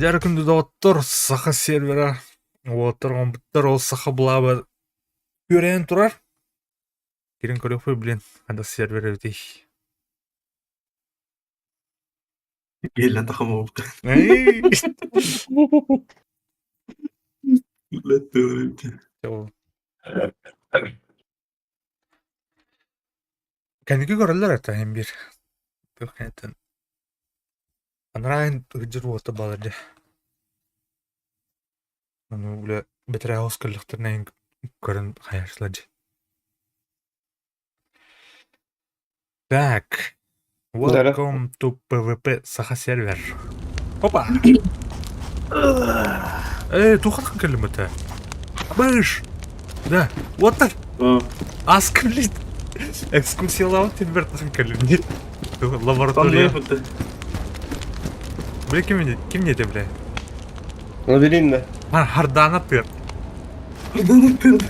Дьэ күндү доҕоттор, саха сервера уолаттар оҥорбуттар, ол саха былааба күөрэйэн турар. Кирин көрүөхпүт, блин, ханна сервер эбитий? Гелен тахамабыт. Кэнники көрөллөр это иһин биир туох кэнниттэн анараа иһин ыгдьыр уота балар дьэ. Ону бля бэтэрээ оҕус көрдөхтөрүнэ иһин көрөн хайааччылар дьэ. Так, welcome to PvP Саха сервер. Опа! Эй, тухатхан кэллим это. Быш! Да, вот так. Аск, блин. Экскурсиялаабыт тилбер тахан кэллим. Лаборатория. Бля, ким не, ким не бля? Лабиринна. Хардана тыр. Хардана тыр.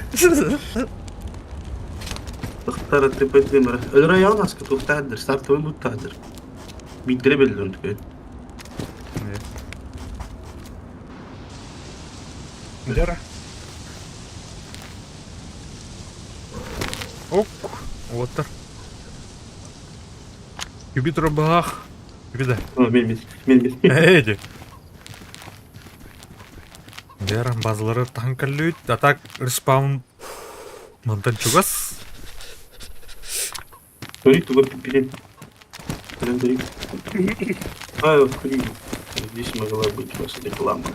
Тахтара тепетимер. Өлөрө яҕын аска туохтаахдыр, стартовый буттаахдыр. Биирдэрэ биллэн түгэн. Дера. Ок, уоттар. Күбү турбаах. Күбү да. Мен мен мен мен. Эйди. Дера базалары таһын кэллүүт. А так респаун Мантан чугас. Көрүй тугу билин. Көрөн көрүй. А, блин. Здесь могла быть ваша реклама.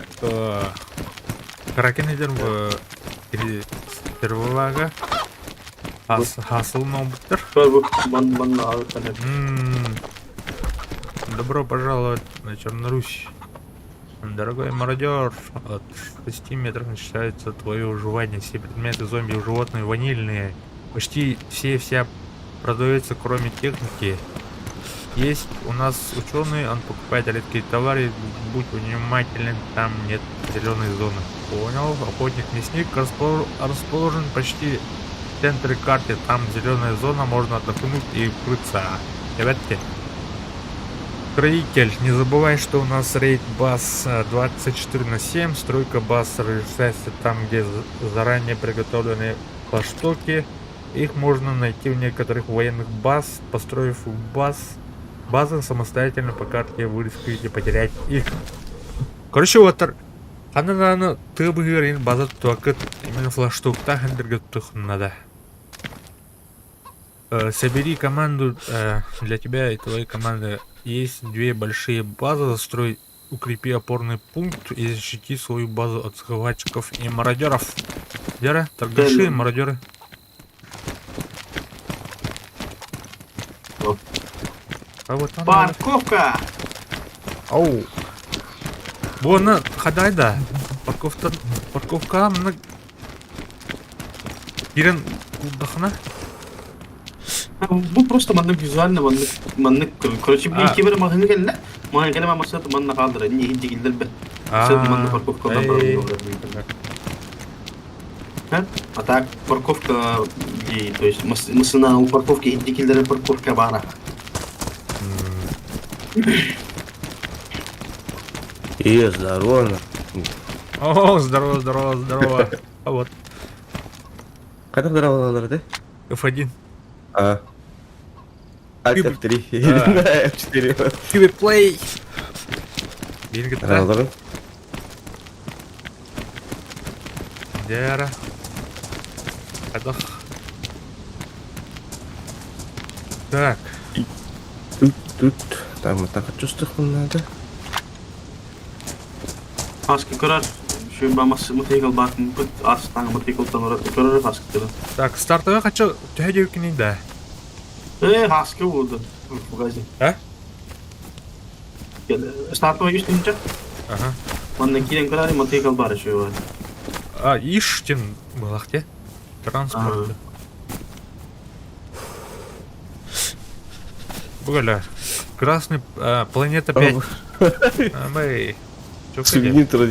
Кракен идер или первого Хасыл ноутбуктер. Ман ман Добро пожаловать на Чернорусь. Дорогой мародер, от 6 метров начинается твое выживание. Все предметы, зомби, животные, ванильные. Почти все вся продается, кроме техники. Есть у нас ученый, он покупает редкие товары. Будь внимателен, там нет зеленой зоны. Понял. Охотник-мясник расположен почти в центре карты. Там зеленая зона, можно отдохнуть и укрыться. Ребятки, Строитель, не забывай, что у нас рейд баз 24 на 7, стройка баз разрешается там, где заранее приготовлены флагштоки. Их можно найти в некоторых военных баз, построив баз, базы самостоятельно по карте вы рискуете потерять их. Короче, вот ханна тыа быһыыр база туакыт именно флагштоктаах эндерге надо. Собери команду для тебя и твоей команды. Есть две большие базы, застрой, укрепи опорный пункт и защити свою базу от захватчиков и мародеров. Дера, торгаши, мародеры. А вот она. Парковка! Ау. Буона хадайда. Парковка, парковка Кирен кулдахына. Бу просто маннык визуально маннык маннык короче блин кибер магазин кэллэ магазин кэлэ мамасыт манна хаалдара не иһин бе сыт манна парковка А так парковка то есть масына у парковки иһин парковка баара. Е, здорово. О, здорово, здорово, здорово. А вот. Хайдах здоровалар этэ? F1. А. Alt F3. F4. Кюбе Play. Биир кытта. Здороваларын. Дера. Хайдах. Так. Тут, тут. Там так чувствовать надо. Хаски көрөр. Şu мас мотоцикл баатын быт астаҥ мотоциклтан көрөр хаскы Так, стартовый хочу төһө диэбиккиний да? Э, хаски буолду. Фугази. А? Стартовый үс тыһыынча. Ага. Манна киирэн көрөр мотоцикл баар үчүгэй бар. А, иш тем былахте. Транспорт. Бугаля. Красный а, планета 5. А, мы. Чё Сувенир туру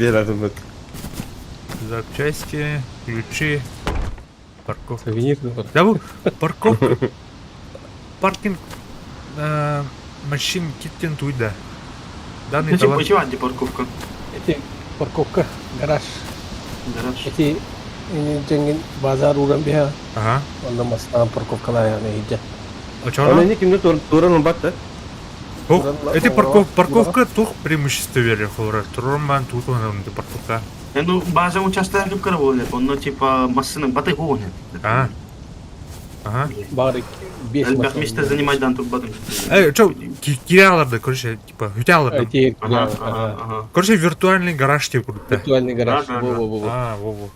Запчасти, ключи, парковка. Сувенир Да вы, парковка. Паркинг машин киттен туйда. Данный товар. Почему парковка? Ити парковка, гараж. Гараж. Ити дьэҥҥин базар ууран биһэ. Ага. Онно мастаан парковкалаайан иһирдьэ. Очоно? Оны кимне туран ылбат да? Туох, эти парковка туох преимущество берер холора? Туран баан туутуһан парковка. Ну, база участок кыра буолар. Онно типа массыына баты хуун. А. Ага. Бары бес Элбэх место занимайдан турбатын. Эй, чё, кире короче, типа, хүтэ аларды. Ага, ага, ага. Короче, виртуальный гараж тип курдук. Виртуальный гараж. Да, да, да. Во-во-во. А, во-во.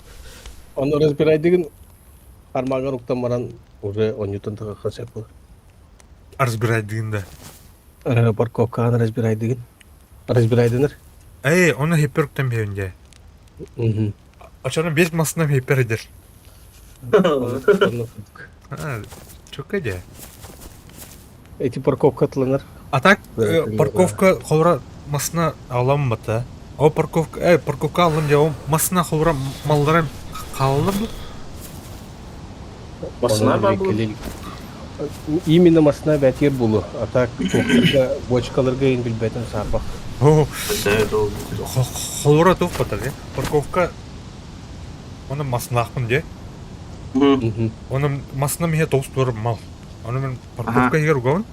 Ону разбирайдыгын кармагар уктан баран уже онньутан тахха сөп буолар. Разбирайдыгын да. Парковкаҕын разбирайдыгын. Разбирайдыныр. Эй, оны хиппер уктан биһэнде. Очоно бес масынан хиппер эдер. А, чөккө де. Эти парковка тыланар. А так, парковка холора масына алам бата. О парковка, парковка алым де, о масына холора малларым қалалар бу. Масына бар бу. Именно масына бәтер булу. А так, туохтарга, бочкаларга ин билбэтин саарбах. О, холора туох бата де. Парковка оны масынақпын де. Оны масына мехе тоғыз туар мал. Оны мен парковка егер угауын.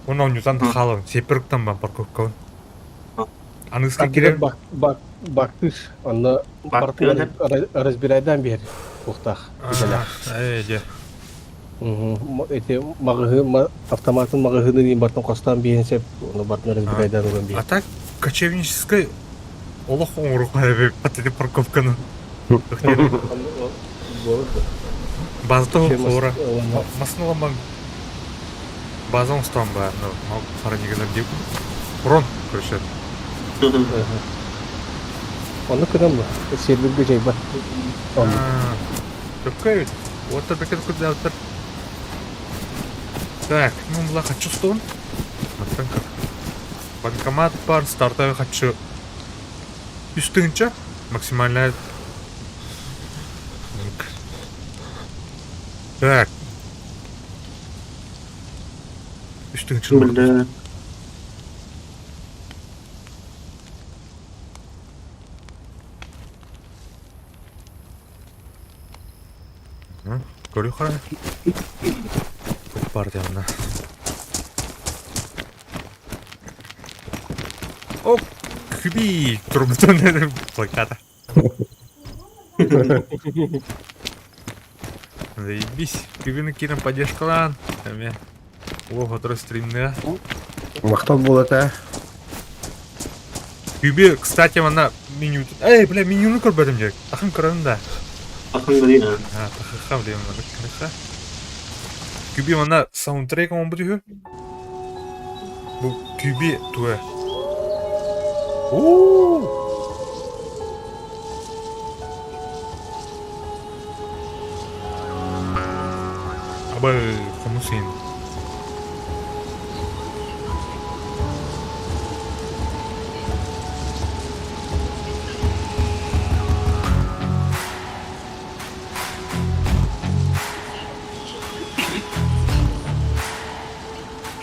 Оны онютан халын. Сеперктан бан парковка. Аныска кирер. Бактыш, онно Бактыгын разбирайдан бер туохтаах. Э, де. Эти маҕаһы автоматын маҕаһыынын бартын хостаан биһэн сеп, ону бартын разбирайдан ылан А биһэн. так, кочевнической олох оңорук патети парковканы. База хора. Масыналаман база оңстан ба, ну, мал харанигенер деп. Урон, короче. Ону кынан ба, серверге жайбат. Какой ведь? Вот это как куда Так, ну, была хочу стон. Банкомат бар, стартовый хочу. Үстіңче, максимальная. Так. Үстіңче. Бля. Көрі қара. Бар демна. О, күби турбутон плаката. Заебись. Күбіні кирен поддержкалан. Эме. О, хотор стримны. Мактал болот а. Күби, кстати, мана меню. Эй, бля, менюны көрбөдүм же. Тахын көрөм да. Ахын говори, а. А, тахыхам дейм мана кыныха. Күби мана саундтрек он бүтүхү. Бу күби туэ. Уу! Абы, хомусин.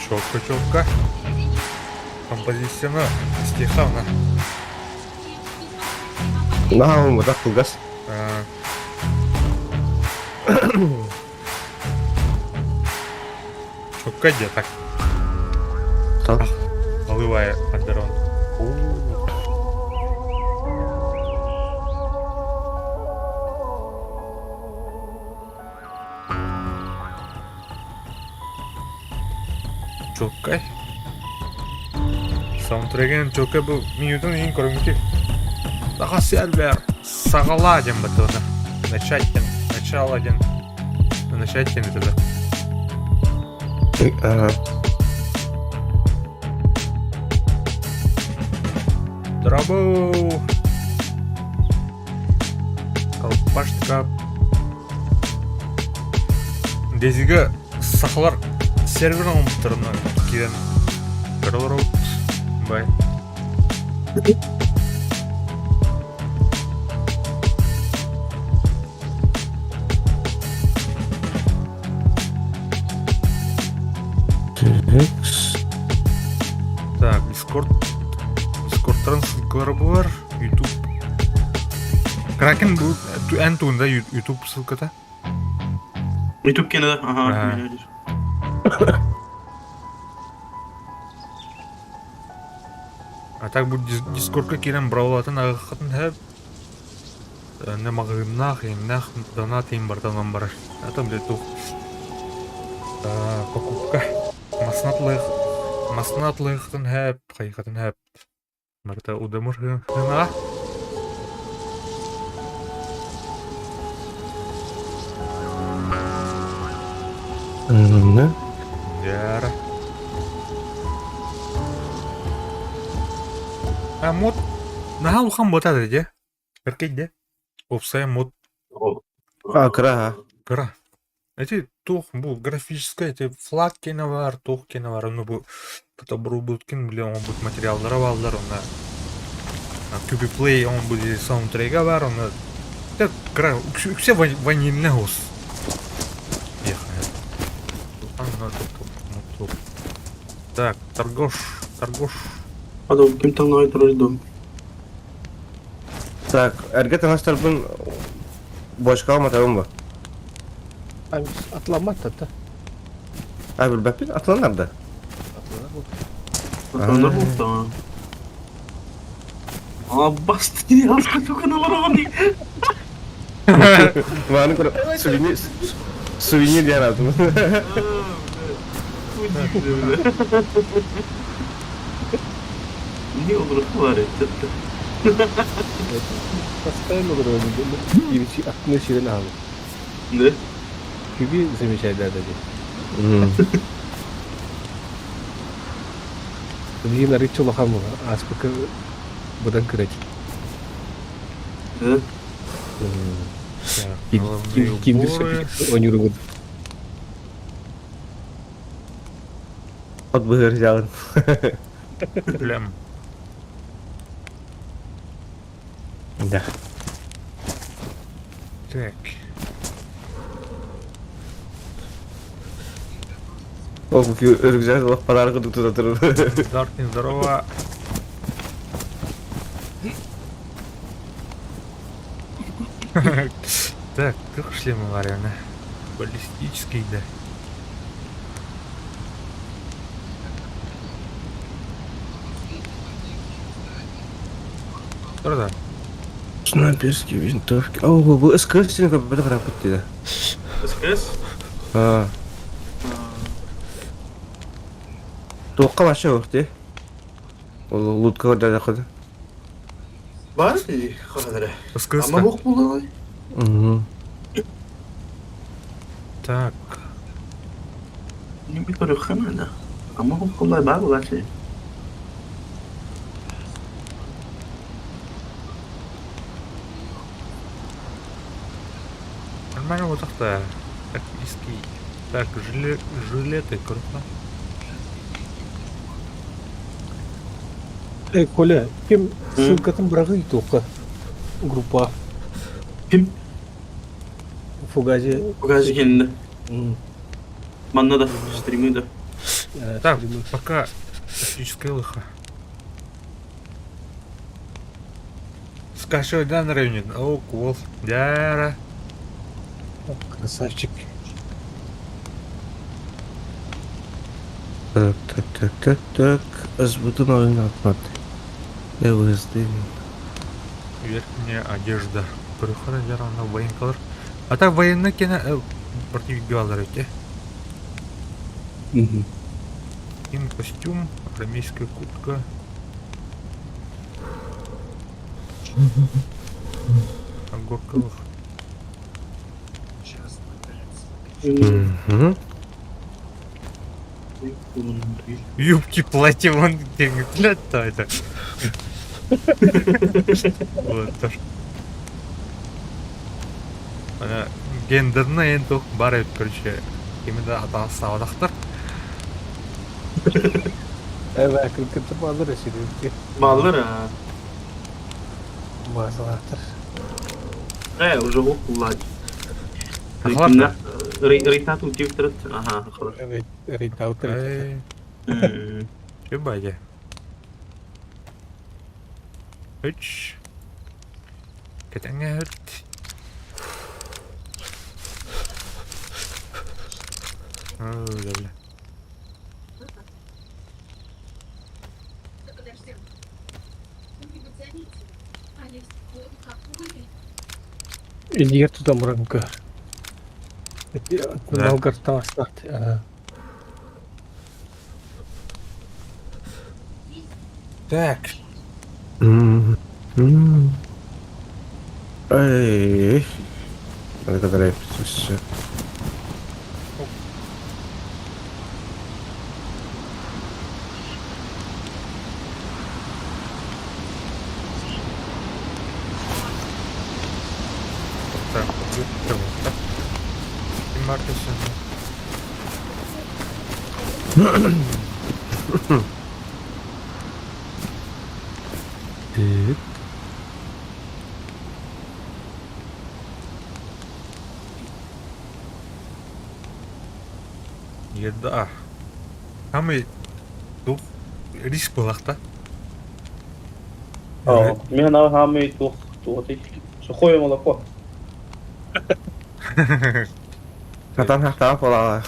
Чётко, чётко. Композицияны стихавна. Наам мытах кылгас. Чётко где так? Тал. Наливая Андерон. Чёткай. Саундтреген чёткай бу минутын ең көріңкі. Саха сервер. Сағала дем батылды. Начать дем. Начало дем. Начать дем это. Ага. Драбу. Колпашка. Дезиге сахалар сервер оңтырына кирен. Ролл Бай. Текс. Так, Discord. Discord ссылкалары бар. YouTube. Кракен бу эн тугунда YouTube ссылката? YouTube кэнэ аха. А так бу Дискордка киирэн бравлатын аҕыххытын хэп не маҕаһыыннаах, иҥнээх донат иин барытын онон барар. А там блядь туох покупка. Массыына атлыаххытын хэп, хайыхатын хэп. Барыта удамыр хынаҕа. Мм. Дьара. А мод наһаа улахан буотаата дьэ. Эркэй дьэ. Уопсайа мод А, кыра кыра. Эти туох бу графическай эти флаг киэнэ баар, туох киэнэ баар, ону бу Фотобрубуткин били оҥорбут материаллара бааллар, онно QB оҥорбут саундтрега баар, онно кыра үксэ ванильный хос. Так, торгош, торгош. Адам ким таҥнай турар дом. Так, эргэ таҥастарбын бочкаҕа матабын бу. Атламмат да. А, билбэппин, атланар да. Атланар буолта. Аббас ти аска тукан олороҕун. Маны көр сувенир сувенир диэн аатым. Не олороху бар этте. Постоянно олорор аттына сирен аһабыт. Не? Күбү замечайда да дии. Билигин арыычча улахан ааспыкка быдан кыра Да? Кимдир ойнууругут. От быһыр дьаҕын. Лем. Да. Так. Ол рюкзак олох подарок тута турар. Даркин, здорово. Так, как шлемы варены? Баллистический, да. Да. Снайперские винтовки. О, бу СКС сен көп бөтө карап кетти. СКС? А. Туохха вообще охти. Ол лутка да жақыды. Бар хадара. СКС. Ама бок булды. Угу. Так. Не би көрөххөн да. Ама бок булды бар булачы. Нормально вот так-то. Тактический. Так, жилеты, круто. Эй, Коля, ким ссылкатын быраҕыы туохха? Группа. Ким? Фугази. Фугази кэннэ. Манна да, стримы да. Так, пока тактическая лыха. Скачивай, да, на районе? О, кол. Дяра. Красавчик. Так, так, так, так, так. Азбутун ойын атмат. ЛСД. Верхняя одежда. Көрөхөр дьар онно военкалар. А так военный кene против баллар эти. Им костюм, армейская куртка. Огуркалых. Угу. Юбки, платье, вон где, блядь, то это. Вот, тоже. Ана гендерный эн тух бар эбит, короче, именно атаҕастаабатахтар. Evet, кыргыттар баалар эсири. Баалар а. Баазалаахтар. Э, уже бок булды. Сахалар Рейтат утивтрат. Ага, хорошо. Рейтаутер. Эй, че бадя? Үч. Кэтэҥҥэ Бля. Илиигэр тутан баран көр. Малгар таҥастаах. Так. Эй, это все. Так, так. Ким Так. Еда. Самый тух рис буолахта. Мен хаамый туох туох сухое молоко. Хатан хахтаах буолаҕа.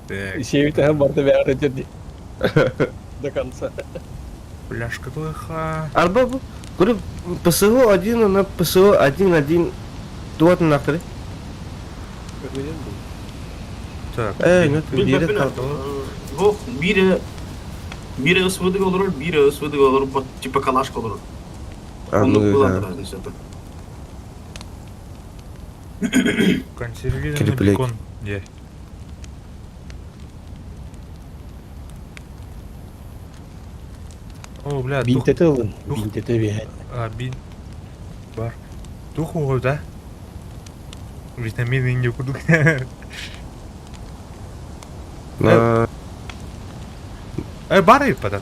Так. Сиэбит аһын барыта бэҕэрэ дии. До конца. Пляшка твоя. Арба бу көрү ПСО один на ПСО один один туатыннахтары. Так. Эй, ну ты бире Бох, бире бире СВД олорор, бире СВД олорор, типа калашка олорор. Оннук буолан разница-то. Консервированный Кириплек. бекон. Где? О, бля, тух... Бинтете ылын. Тух. Бинтете биһэн. А, бин... Бар. Тух угу, да? Витамины не кудук. На Бар и пода.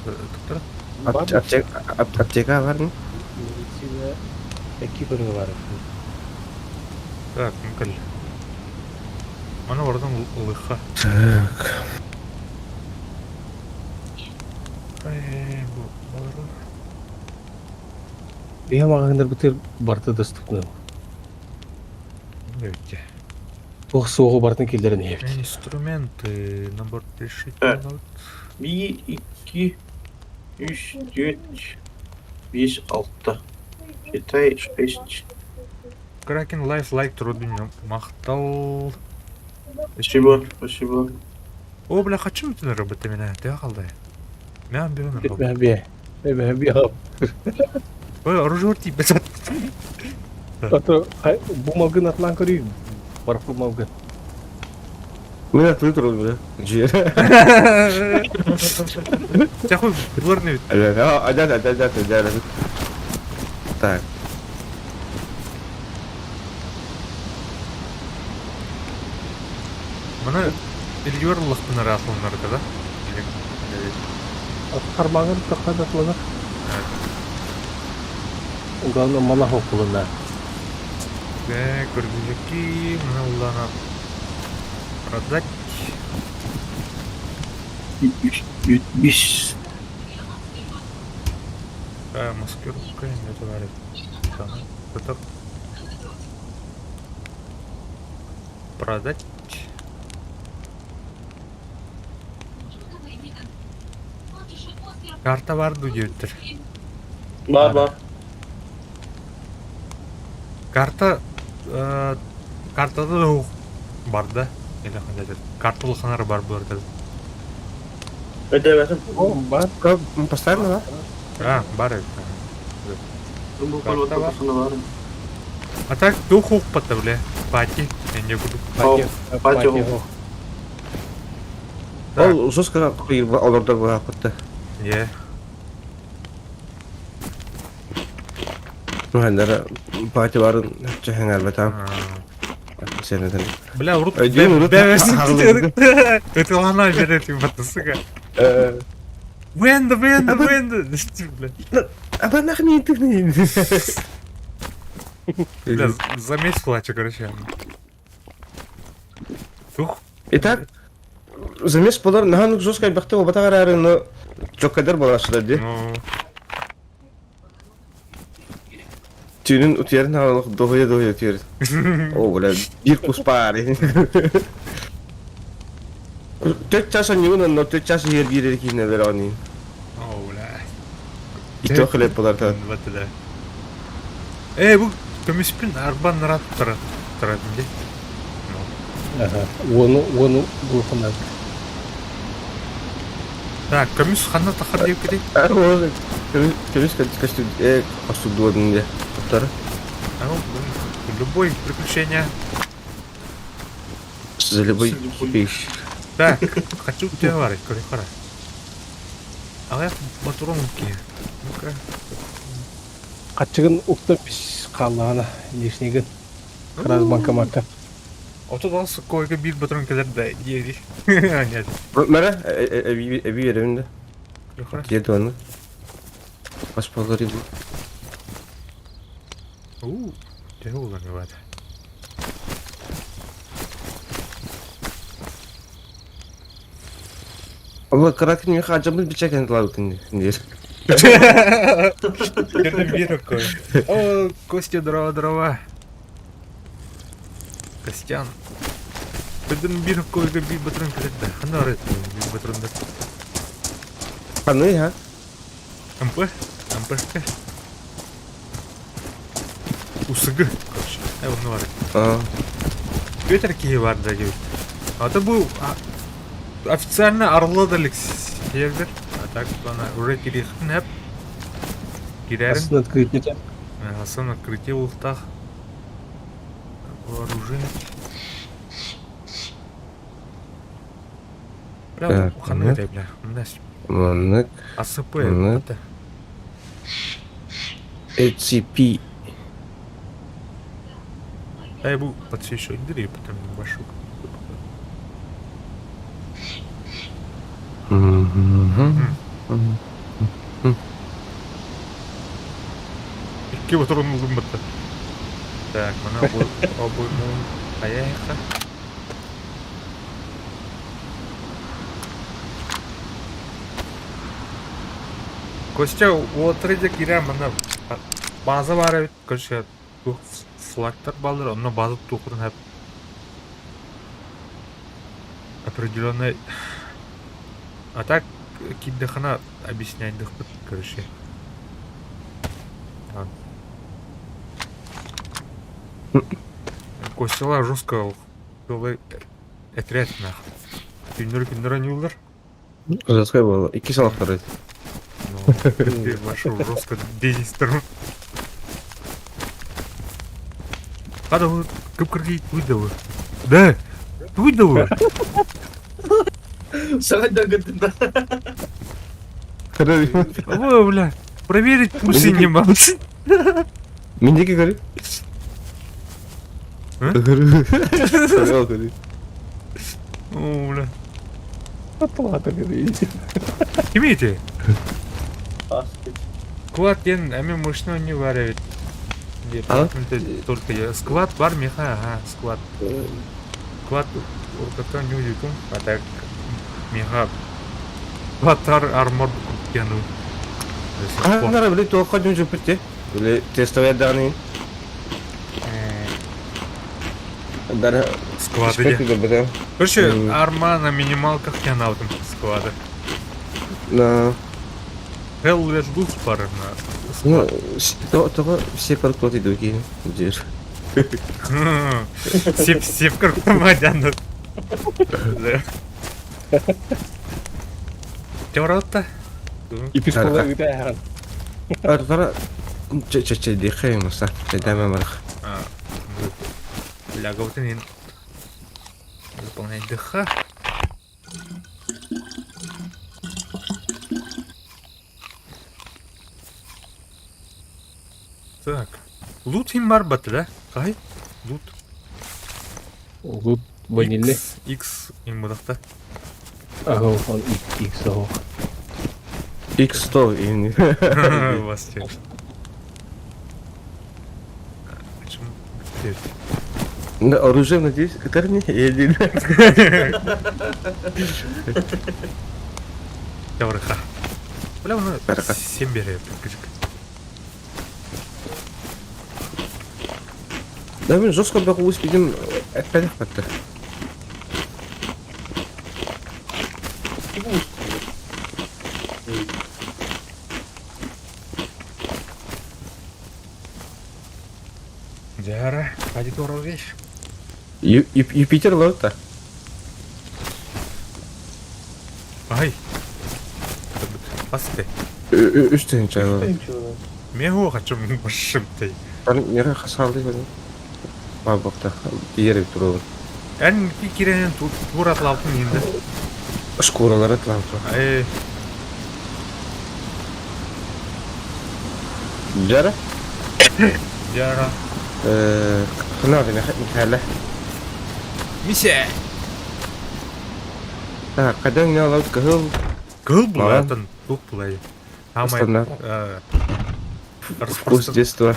Доктор. аптека аптека бар ме? Медицина эки көрүҥэ бар. Так, ну кэл. Маны бардан лыха. Так. Эй, бу балар. Биһи маҕаһыыннар бытыр барыта доступны. Видите. Туох суоҕу барытын киллэрэн иһэбит. Инструменты, набор решить Так. надо. Биир, икки, үс, түөрт, биэс, алта. Считай, шесть. Кракен лайф лайк трудный махтал. Спасибо, спасибо. О, бля, хочу ты работать меня, ты қалдай. Мен берен работа. Бе, бе, бе. Ой, оружие тип, Ото бу малгын атлан көрүй. Бар бу малгын. Мен атылы турал бля. Жер. Тебя хуй дворный. Адят, адят, адят, адят. Так. Мына Илгер лахпын арасланар да? Кармагын таққан атланар. Главное, малах окулуна. Так, рюкзаки, мына улана продать. Үс, түөрт, биэс. Такая маскировка, не товарищ. Это продать. Карта бар диэбиттэр. Бар, бар. Карта картада да бар да? Или қандай Карта улаханар бар бұл жерде. Өтөбөтүм. О, бар. Поставим, да? А, бар эбит. Бу Карта бар. бар. А так тух укпата, бля. Пати. Я не буду. Пати, Пати. пати. Так. Ол жестко олордор буолаахпытта. Не. Нуханнара пати барын чэхэҥэрбэтам сенетен. Бля, урут... Өйдүүн урут Это она берет, ебать, сука. Венда, Венда, Венда. Бля, Абанахни ты. Бля, за месяц плачу, короче. Тух. Итак, замес болар нахан жестко бахты обатагар но чоккадар болашыда ди. Ну, Түүнүн утуйарын хаалах доһуйа-доһуйа утуйар. О, бля, биир куспаар. Төрт час анньыгын онно төрт час иһэр биир киинэ бэрэҕин. О, бля. Ито хлеб болар Вот да. Эй, бу көмүспүн арбан нарат тарат ди. Ага. Уону уону булханар. Так, көмүс ханна тахар диэбиккитий? Көмүс көстү көстү диye. Туттары. Любой приключение. За любой кипиш. Так, хочу тебя варить, кора. А я патронки. Ну-ка. Хаччыгын укта бис хааллаҕына лишнигин. Раз банкоматка. Отут алыс койка биир патрон кэлэр да диэри. Нет. Мара, эби беремин да. Деді оны. Паспалары бу. У, төһө уланыбат. Ama Kraken mi hacamız bir çeken тлабытын диир. Жерден биир оккой. О, Костя, дрова, дрова. Костян. Жерден биир оккойга биир патрон кэлэр да. Ханна барар биир патрондар? Ханы ха? МП? МПшка? УСГ, короче. Э, онно бар. А. Петр киһи бар да диэбит. А это был официально Орла далек сервер. А так она уже кириэхпин кирэрин. Астын открытие. Асан открытие ултах. Вооружен. Бля, Так, ханна нет. это, бля. У меня Маннык. АСП. Нет. Это. HCP. Да, я буду подсвечивать дыры, потом вашу. Мгм. Икки патрон ыллым батта. Так, мана обоймун аяйха. Костя, уотрыда кирә мана база бар бит, короче, бу флагтар балдыр, онно база тухурун хәп определенный. А так киддехана объяснять дыхпыт, короче. А. Костяла жестко отряд нах. Күннөр күннөр анюлар. Жестко было. Икки салахтар. Ну, ты вошел жестко дезинструм. Хада вы кып-кыргый выдавы. Да, выдавы. Саҕайдан гыттын да. Ой, бля, проверить пусть не могу. Миндики көрү. А? Көрү. Көрү. О, бля. Оплата говорите. Имейте. Склад ден, әме мощно не варят. Нет, А? только я. Склад бар меха, ага, склад. Склад урката не уютум, а так меха. Батар армор купьяну. А, нара, били, то ходим же пути. Или тестовые данные. Дара. Склад иди. Короче, арма на минималках я на этом склада. На. Хелл лишь был пар на Ну, то, того все паркоты другие. Дир. Сеп, сеп, как помадян. Теората. И пистолет ыта А, тара. Че, че, че, дихай, маса. Че, дай марх. Бля, гаутынин. Заполнять ДХ. Так. Лут им барбаты, да? Кай? Лут. Лут ванильный. X, X им будахта. Ага, он X, ага. X100 именно. Вас те. Почему? Где? Да, оружие, надеюсь, который не един. Таврыха. Бля, ну, Бараха. 7 берет. Да мин жестко бөҕүс видим эппэтэх батта. Дьара, хватит уровень. Юпитер лота. Ай. Басты. Үс тыһыынча. Меху хочу машинтай. Нера хасалды Бабакта тиер турабын. Эн киренен тур атлалтын енді. Шкуралары атлалтын. Ай. Жара? Жара. Хына Михайле. Мисе. Так, когда не алып кыһыл Кыһыл булатын, тук булай. Астана. Вкус детства.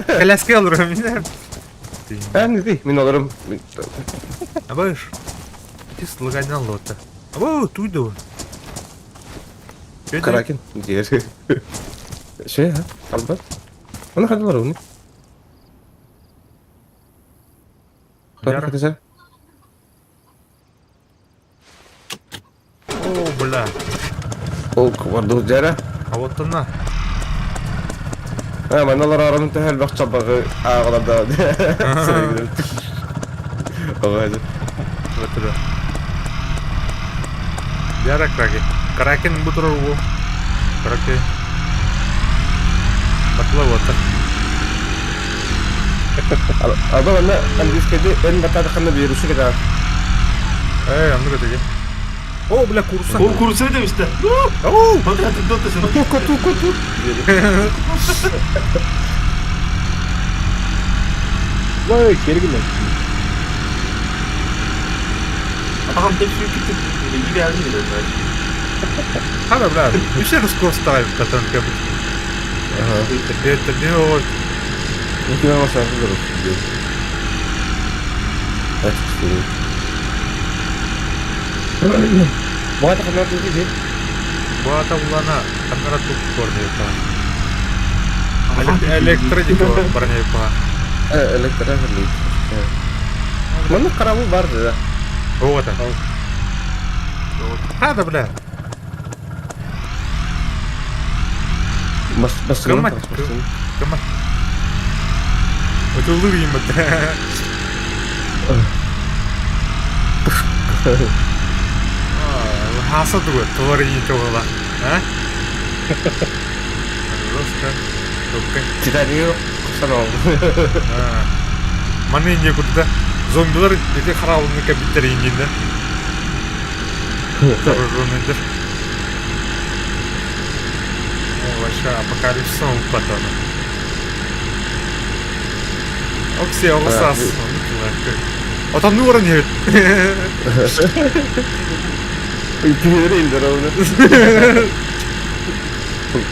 Коляска алырым мин. А, не ты, мин алырым. Абыш. Ти слаганал лота. Абы, туйду. Кракен, где? Şey ha, албат. Оны хадылар оны. Хадылар. О, бля. Ол кварду жара. А вот она. А, маналар араны төһөл бах чабагы аагаларда. Ага. Вот туда. Жара кракен. Кракен бутуру. Кракен. Батла вот. Aba манна английскийде эн батады ханна беруши кeda. Эй, аны көтеге. О, бля, курса. О, курса demişti. Оу! Hadi hadi dört yaşında. Тука тука тук. Vay кергин. Adam hepsi yükü İyi geldi mi dediler. Хара, бля, вообще раскостаем, катан как Ага. Это не вот. Никита масасы Бата ханна туки дей. Бата улана камера тук корнейпа. Электроника барнейпа. Электроника. Маны карабы барды да. Вот. Хада, бля. Бас бас. Кымат. Кымат. Вот улыбим это. Хаса дуга, товарищи чоғала. А? Жестко. Только. Титанио санал. Маны не куда. Зомбилар эти харалны кабиттер ингенде. Зараженный О, вообще апокалипсис потом. Окси, оғысас. Отан нуран ебет. Кимерейн ровно.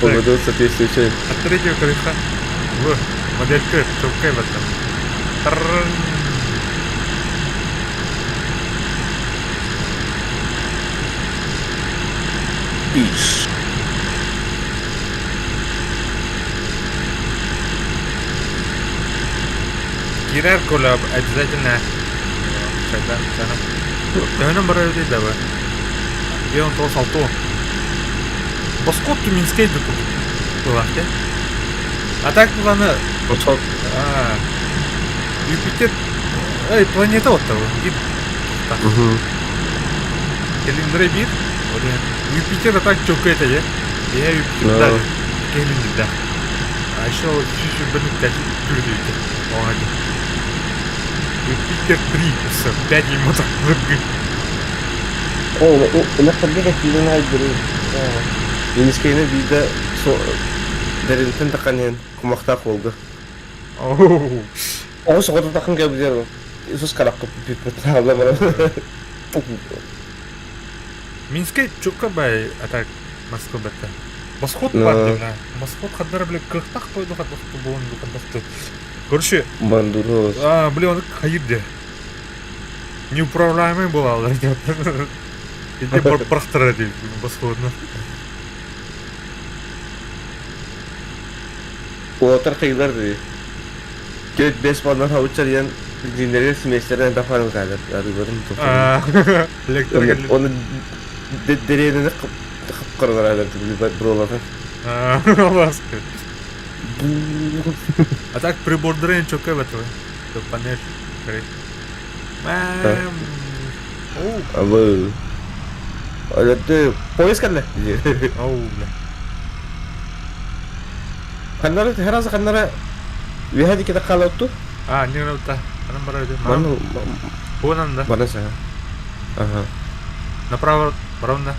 Поведут соответствующие. От третьего колеса. В, моделька, чокай в этом. Тррррн. Иш. Кирер коля обязательно. Төһөнөн бара өтей да Беон тоғыз алты. Боскот Тюменский было. А так буланы Босход. Юпитер эй, планета вот того. Угу. Келиндре бир. Юпитер а так чөкө это я. Я Юпитер да. Келиндре да. А еще чуть-чуть блин, түрдүйді. Оған. Юпитер 3, все, 5 ему так. О, улахтарга килен айдыры. Минскейне биде со дәрентен тақанен кумақта қолды. Оу. О, соғыта тақын кәбідер. Иисус қарақ қып пиппет алла бара. Минске чөкө бай, а так Москва бәтті. Восход Да. бар бля. Восход хаддар бля кыртақ тойду хаддақты болын хаддақты. Короче, Бандурос. а, бля, он хайырды. Неуправляемый была, да. Иди барахтара дейт восходно. Отар қиылар дейді. Түөрт бес буолан хауччарыйан бензиннэригэр сместэрин элбэх баран каалар арыыларын тохтотон. Электро Оны дэриэбинэни хапкаралар буруолатан. А так прибордары ничего в этого. Панель. Мэм. Оу. Абы. Это поезд кэллэ. Оу, бля. Ханнара хераса ханнара үөһэ диэки хаалаотту. А, не та. Анан барар Маны Буонан да. бара саха. Ага. Направо барон да.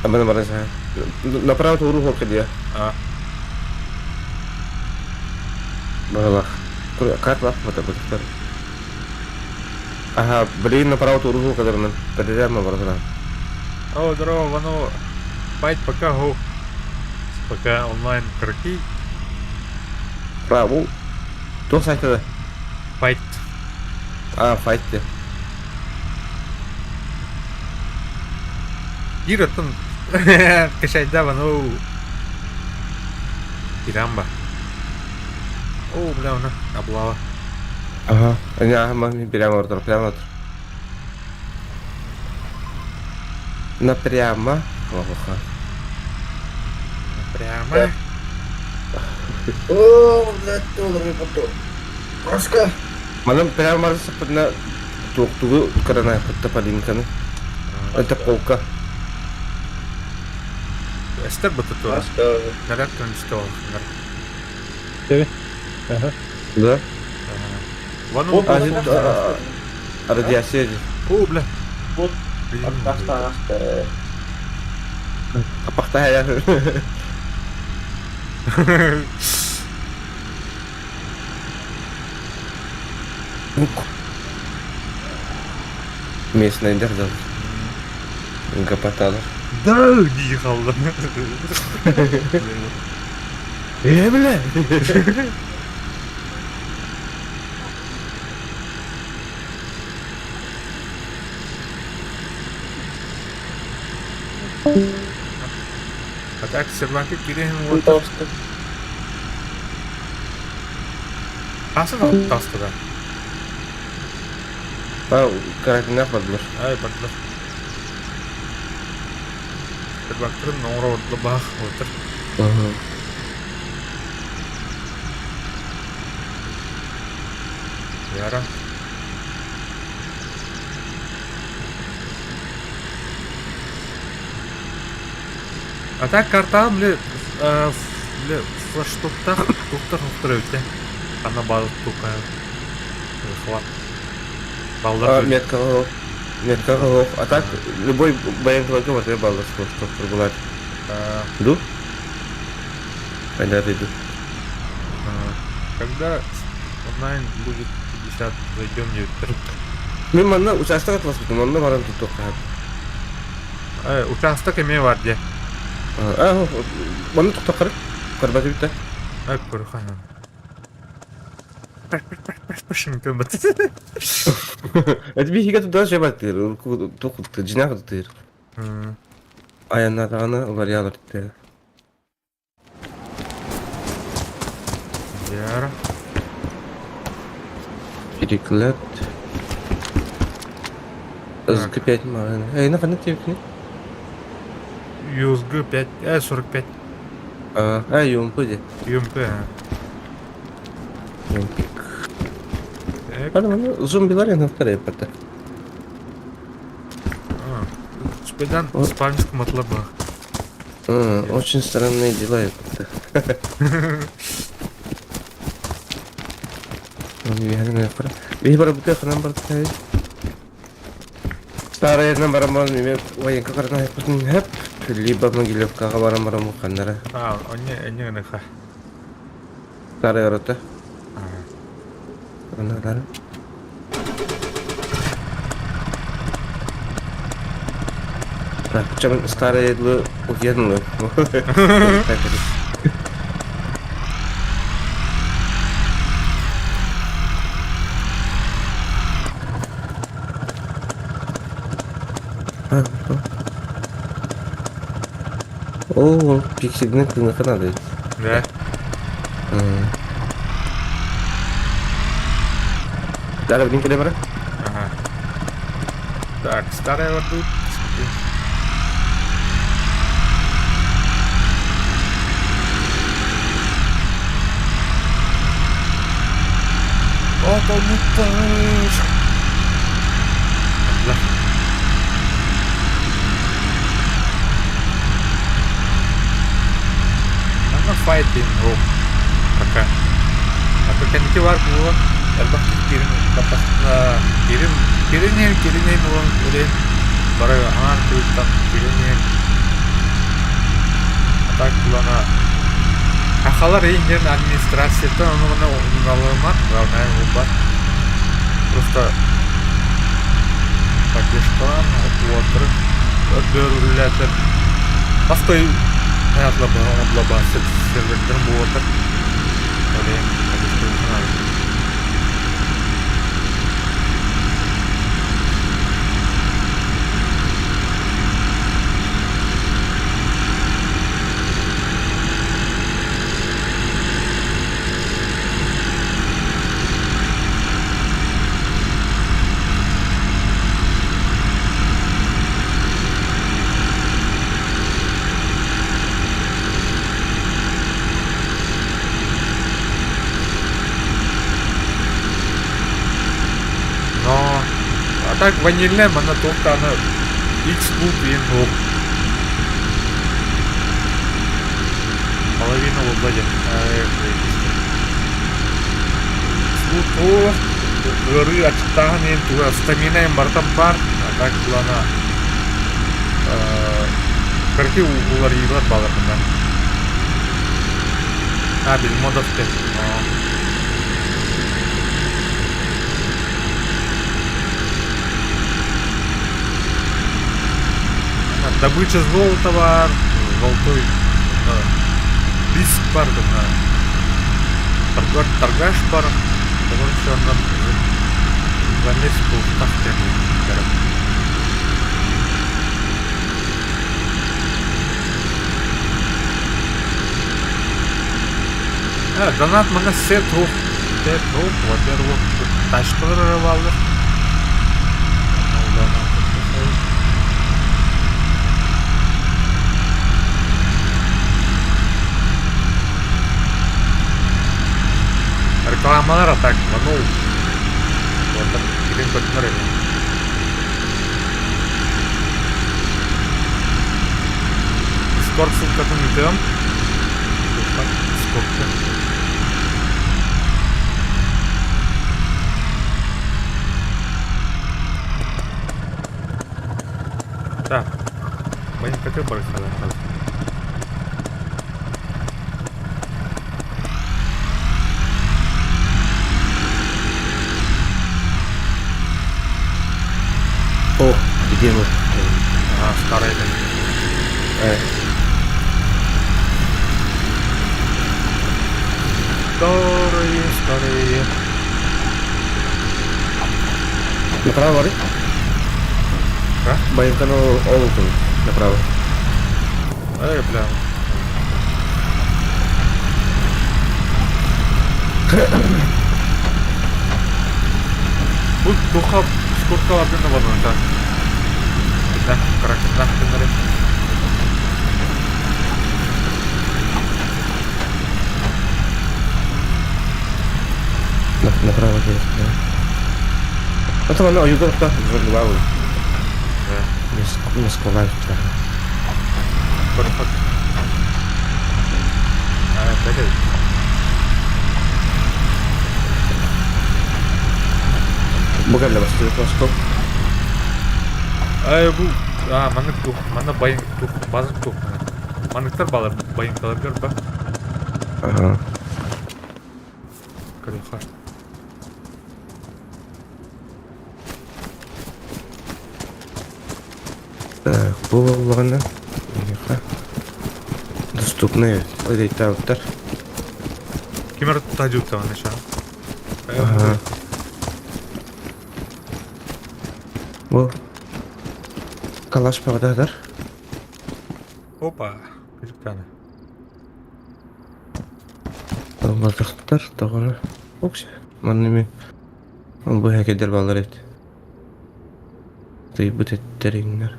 Амана бара саха. Направо тууру хоп кэлиэ. А. Баҕалаах. Карта бата бата. Ага, блин, направо тууру кадарынан. Прямо барасана. О, здорово, Вано. Файт пока го. Пока онлайн крки. Право. Туох сайтада? Файт. А, файт де. Иратын. Кашайда Вано. Ирамба. О, бля, она облава. Ага. Ага, прямо отыр, прямо отыр. Напрямо. Охо. Прямо. О, блядь, доллары потом. Пашка. Манан прямо барсаппытына туохтугу кырана кытта полинканы. Это полка. Эстер бытыту. Пашка. Наряд констол. Ага. Да? Вано. А, а, радиация. О, бля. Вот. Пашка, Пашка. Апахтая. Местный дердал. Гапаталар. Да, дии халда. Э, бля! А так серваки кирehen вот. Аса таста да. А, карантинах бардылар. Ай, бардылар. Сервактырын оңро ордо бах отыр. Ага. Яра. А так карта, бля, бля, флаштоктах, туктар туктар өтте. Ана базы тука. Хват. А, Балдар. метка Метка А так, любой баян килограмм вот баллар что турбулар. Ду? Айда иду. Когда онлайн будет 50, зайдем не Мен манна участок атласпытым, онно баран туттук хап. Участок эме бар де. А, манна туктак карып. Карбаты битте. Ай, көрханам. Это биһиге туда же баттыр, тук жинак тыр. Аяннадаганы улар титте. Яра. Переклад. СГ 5 маған. Эй, на фанат тебе ЮСГ 5, 45. А, а, ЮМП де. ЮМП. ЮМП. Так. Ана, зомбилар я вторая парта. Спедан спальник матлаба. Очень странные дела это. Старая бараман военка карна хэп либо Могилевкаға барам барам ханнара. А, они гыныха. Старая рота. Аннара. Так, чем старые длы уеднули. О, пиксельный клинка надо. Да. Дара билин кэлэ бара. Ага. Так, старая воду. Отомуттар. Манна fighting room пока. А кэнники баар буолуо элбэх киирин киирин киирин киирин улан үлээн бары аҥаар кыыстан киирин а так булана Ахалар иһин администрацияттан ону маны уналымат, главное булбат. Просто поддержкалаан уоттары өрдөөрүллээтэр Бастой хаятла оҥодлоба сервердерин буотар. Олейн поддержкалаан. Но а так ванильная манна туох даҕаны X-Book диэн суох. Половина буолла диэн. X-Book туох ыарыы аччыктааһын иһин туга стамина иһин барыта баар. А так былаана кыракый уларыйыылар баалар мында. А, без модов ты. Добыча золота бар, золотой диск бар, торгаш бар. Короче, онно замес бултах диэн Донат манна сет рух. Сет рух, во-первых, тачкалар эрэ бааллар. Рекламалар а так, ну, кирин көрдүнөр эми. Дискорд ссылкатын ыытыам. Дискордка. Так, Банькаты барысалар. О, где мы? Ага, старая Э. Старые, старые. Направо, бары? А? Байымканы ол направо. Эй, бля. Бу духа шкуркалардан да барбын так. Да, каракында кыннары. Направо через, да. Это оно, юга так, главы. Не склонай. Perfect. А, это. Бугай бас стоп. Ай, бу а, маннык тух, манна байын тух, базык тух. Манныктар балар, байын калар ба. Ага. Короче. Так, бу боллаҕына доступны ыйтаабыттар. Кимер тажуттан еще. Ага. Бу калаш баҕдадар. Опа, кырыктаны. Алматыктар тоҕону. Окси. Манными. Ол бу хакердер баллар эбит. Тыйбыт эттэриҥнэр.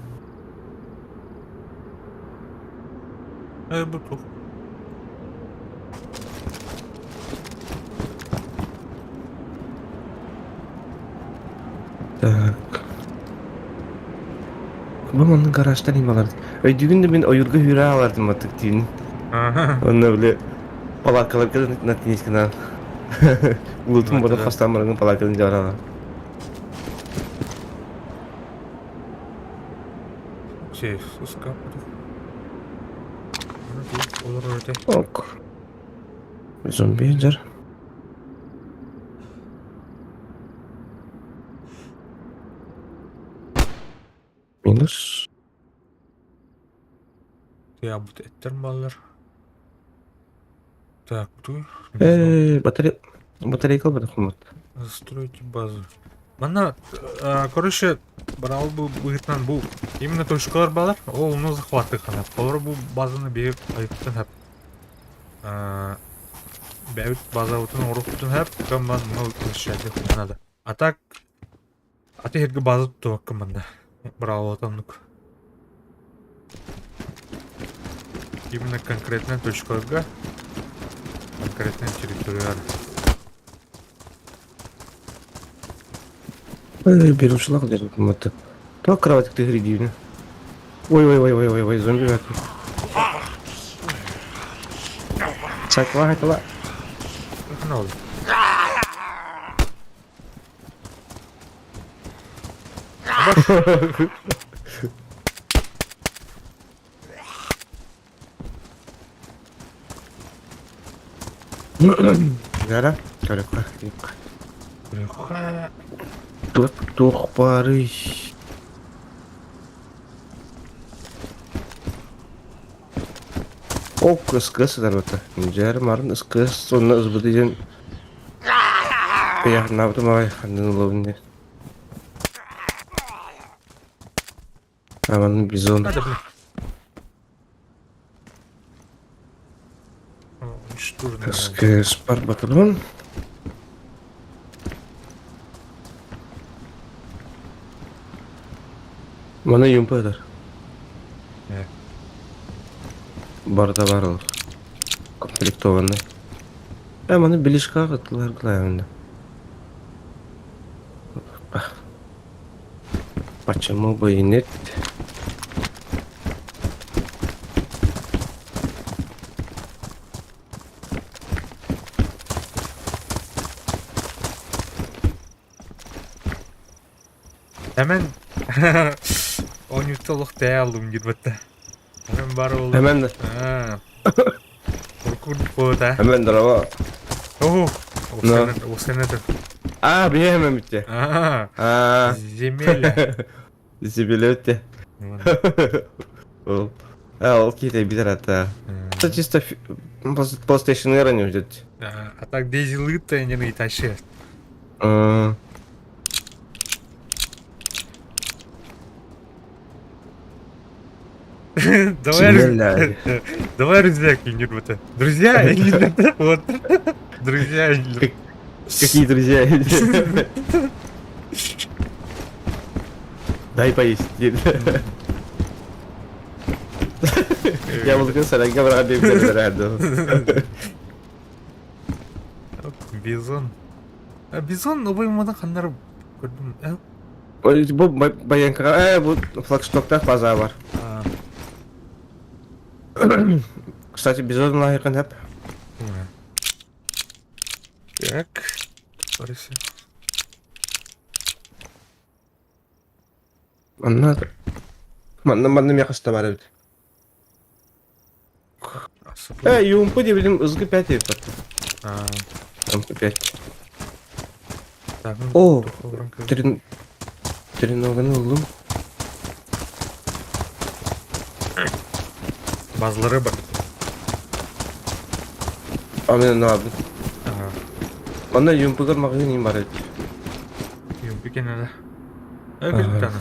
Э, бу туох? Так. Бу маннык гаражтан ималар. Өйдүүгүн да мин ойуурга үүрэ аалардым аттык түүн. Ага. Онно били палаткаларга натинискынан улутун Это бода да. хастаан баран палатканы дьарана. Сейф, суска. Олорор этэ. Ок. Зомби дьар. Минус. Тыйаабыт эттэр баллар. Так, туй. Э, батаре... Батарейка ылбатах хомут. Застройте базу. Манна, короче, барал бу быһытынан бу именно точкалар балар, ол ону захваты ханап. Олор бу базаны биһип айыптан хап. Бэбит базабытын оруктун хап, кымман ну защищать надо. А так, а ты херге база туттубаккын манна. Браво оннук. Именно конкретная точкаларга, конкретная территория. Эй, берушылак дедим кымматы. Туох кровать тыгыр диибин. Ой, ой, ой, ой, ой, ой, зомби бәт. Сакла хатала. Ne oldu? Gara, көрөккө. Туох туох баарый. О, кыс сытар бата. Дьэр марын ыс сонно ызбыты диэн ыйаахнаабытым аҕай ханнын ылабын диэн. Аман бизон. Надо, блин. Уничтоженный. Кыс бар батырбын. Маны юмпа ытар. Э. Барда бар ол. Комплектованный. Э, маны билишка кыттылар главное. Почему бы и нет? Hemen оонньуута тэйэ алдым диир Hemen бар ол. Hemen Куркур буолта. hemen здорово. Оо, No. Осенетер. А, бие hemen bitti. Аа, А, земеля. Зибилетте. Ол. А, ол ките битер ата. Это чисто PlayStation era не уйдет. А так Дейзи лыта не наиташе. Давай, Земеля. давай друзья кинь вот. Друзья, вот. Друзья. Какие друзья? Дай поесть. Я был сарайга брат Бизон. А бизон обой мана ханнар көрдүм. Бу баянка, бу флагштоктах база бар. Кстати, бизон лайкын хеп. Так. Барысы. Манна манна манна мякаста бар бит. Э, ЮМП деп билим ызгы 5 деп бат. МП 5. Так, О, трен треноганы улым. Базлары бар. А мен на Манна ЮМП-гар магазин бар бит. ЮМП кенеде. Э, билтаны.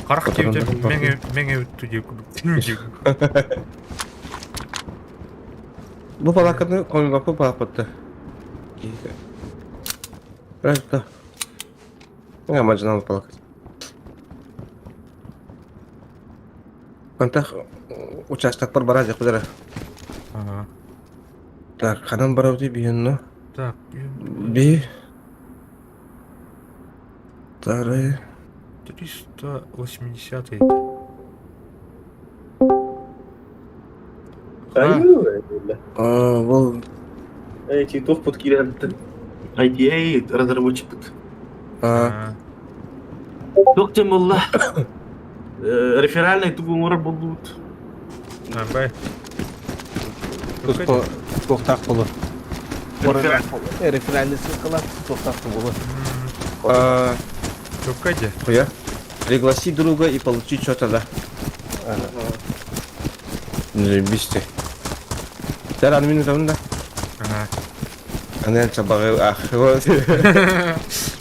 Харах диэбитэ мэҥэ мэҥэ үттү диэк курдук. Бу балаакканы хомуйбаппыт балаакпытта. Раз, мадьынал балаакка. Мантах учаастакпар бараа дьахтара. Ага. Так, ханан барабыт биһинно? Так, Би Вторые. 380-й. А, бұл Эти туох пут киирэн IDA разработчик. А, Туох диэн буолла? Реферальный тугу оҥорор буоллубут. Бай. Туспа туохтаах болор. Реферальный ссылкалар туохтаах болор. А, Чукаде. хуя. Пригласи друга и получи что-то, да. Заебись ты. Да, рано минуту, да? Ага. Ана чабагы ах. Вот.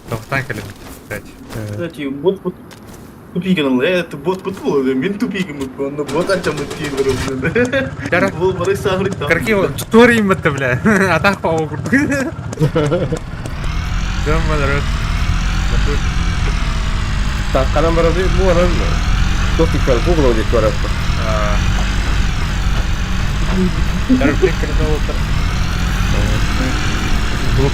Тохтан кэлин. Кстати. Кстати, бот бот тупигин это бот бот был, мен тупигин был, но бот анча мутигин. Кара. Был бары сахар там. Карки тури мытты, бля. А так по округу. Дом народ. Так, ханан барабы бу анан туох киккар Google диэки бараппыт. Тарпик кырдалытыр. О, тут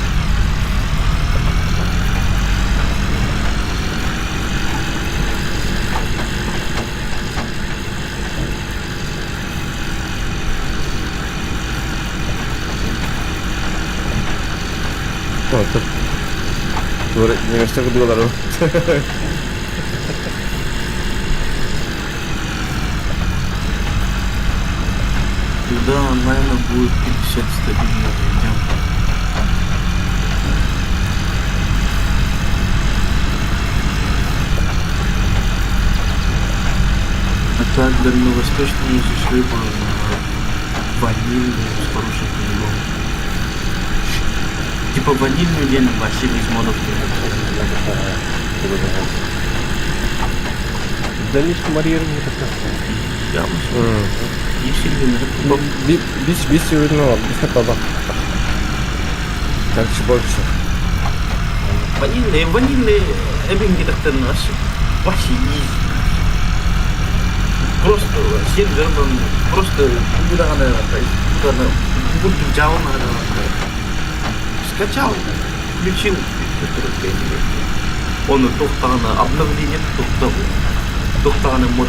немецкий кудулар. Когда онлайна будет 50 стабильно зайдем. А так дальневосточную зашли бы на ванильную с хорошим пингом. Типа ванильную день вообще без модов. Дальнейшем марьеры такая. Я не сильно. Бис бис ну, бис баба. Дальше больше. Ванильные, ванильные эбинги так наши. Вообще easy. Просто сен жерман просто куда она куда она буду надо скачал, включил, он тохтаҕына обновление тохтау тохтаҕына мод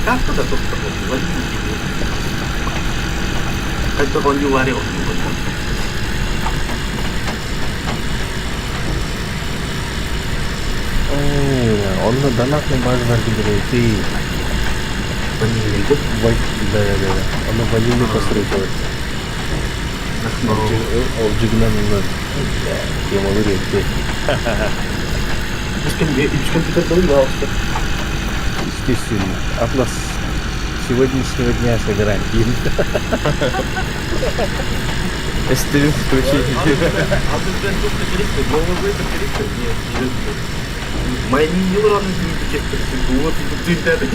как туда тохтау ванильный это он не варил. Онно донатный базар ты. Ванильный. Да. Оно ванильный построить. Ол жигнан тема вырезки. Без компьютера доигрался. Естественно. Атлас сегодняшнего дня сыграем. Стрим включить. А ты Нет, Мои нейроны не вот ты это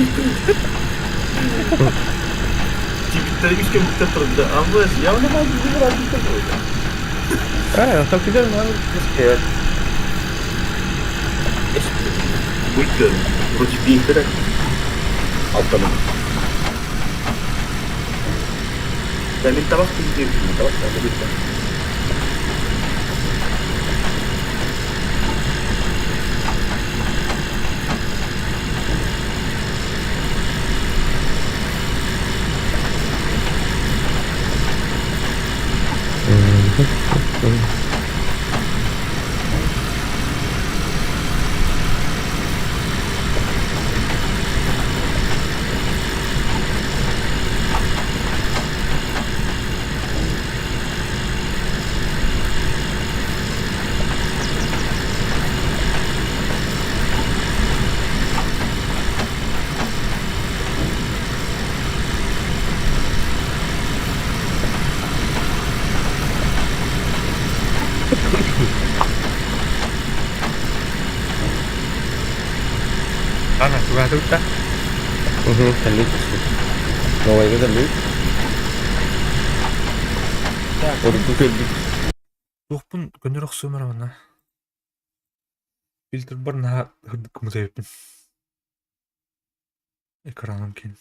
Типа да, а вы, я не могу А, там тебя надо сказать. Будет вроде бихера. Алтаным. Да, мен табақ түйді, табақ табақ. Ана, туга тут. Угу, кэллик. Новайга кэллик. Ордук кэлбит. Туохпун көнөр охсуом эрэ манна. Фильтрбар наһаа ырдык кымытайбыппын. Экраным киэн.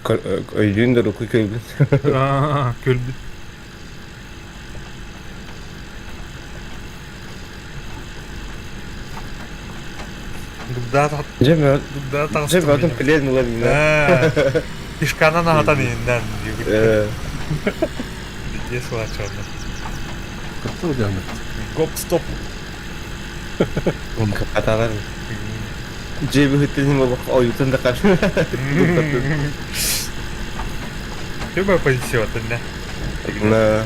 Өйдүүн да рукой көлбүт. Көлбүт. Дьэ, бөтөн плен була дина. Кишканан аһатан иһиннэн Где сылачанна? Кыттыл дьаҥыт. Гоп-стоп. Аталар. Дьиэ быһыттын олох ойутун да хар. Любая позиция да? На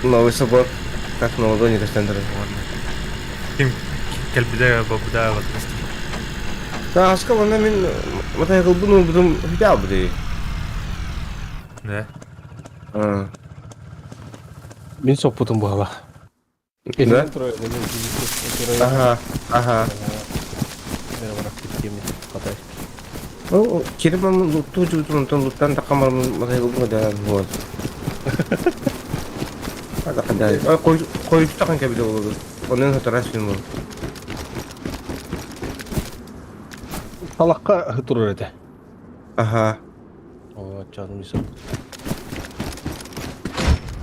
Новый собор как на ладони көстөн турар. Ким кэлбидэ бабыда Тааска манна мин матайгылбын уурбутум бүтэ албыты. Да. Мин соппутум буола. Да? Ага, ага. Ну, кирим луттуу жуутун онтон луттан такамар матайгылбын да вот. Койуту тахан кэбиле болду. Онун хоторас фильм бол. Талакка турар этэ. Аха. Оо, чаным исе.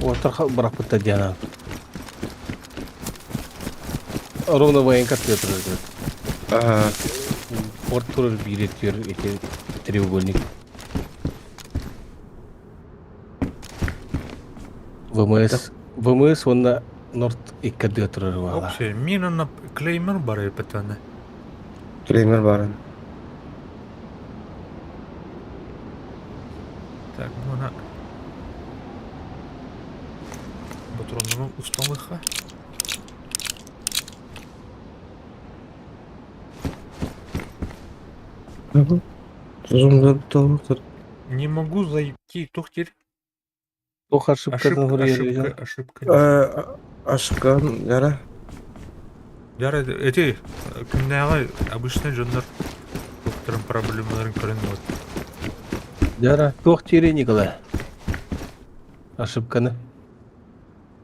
Уотар бырахпытта диэн. Ровно военка турар этэ. Аха. Порт турар биир өттүгэр ити треугольник. ВМС ВМС уонна Норд икки турар буолла. Вообще, мина на клеймер бары патана. Клеймер барын. Так, ну она... Патронную усталыха. Не могу зайти. Тухтир. Туох ошибкатын Ошибка, ошибка, ошибка. Ошибка, яра. Яра, эти, күннээҕи обычный дьоннор туохтарын проблемаларын көрөн вот. Яра, туох тиэрий Николай? Ошибканы.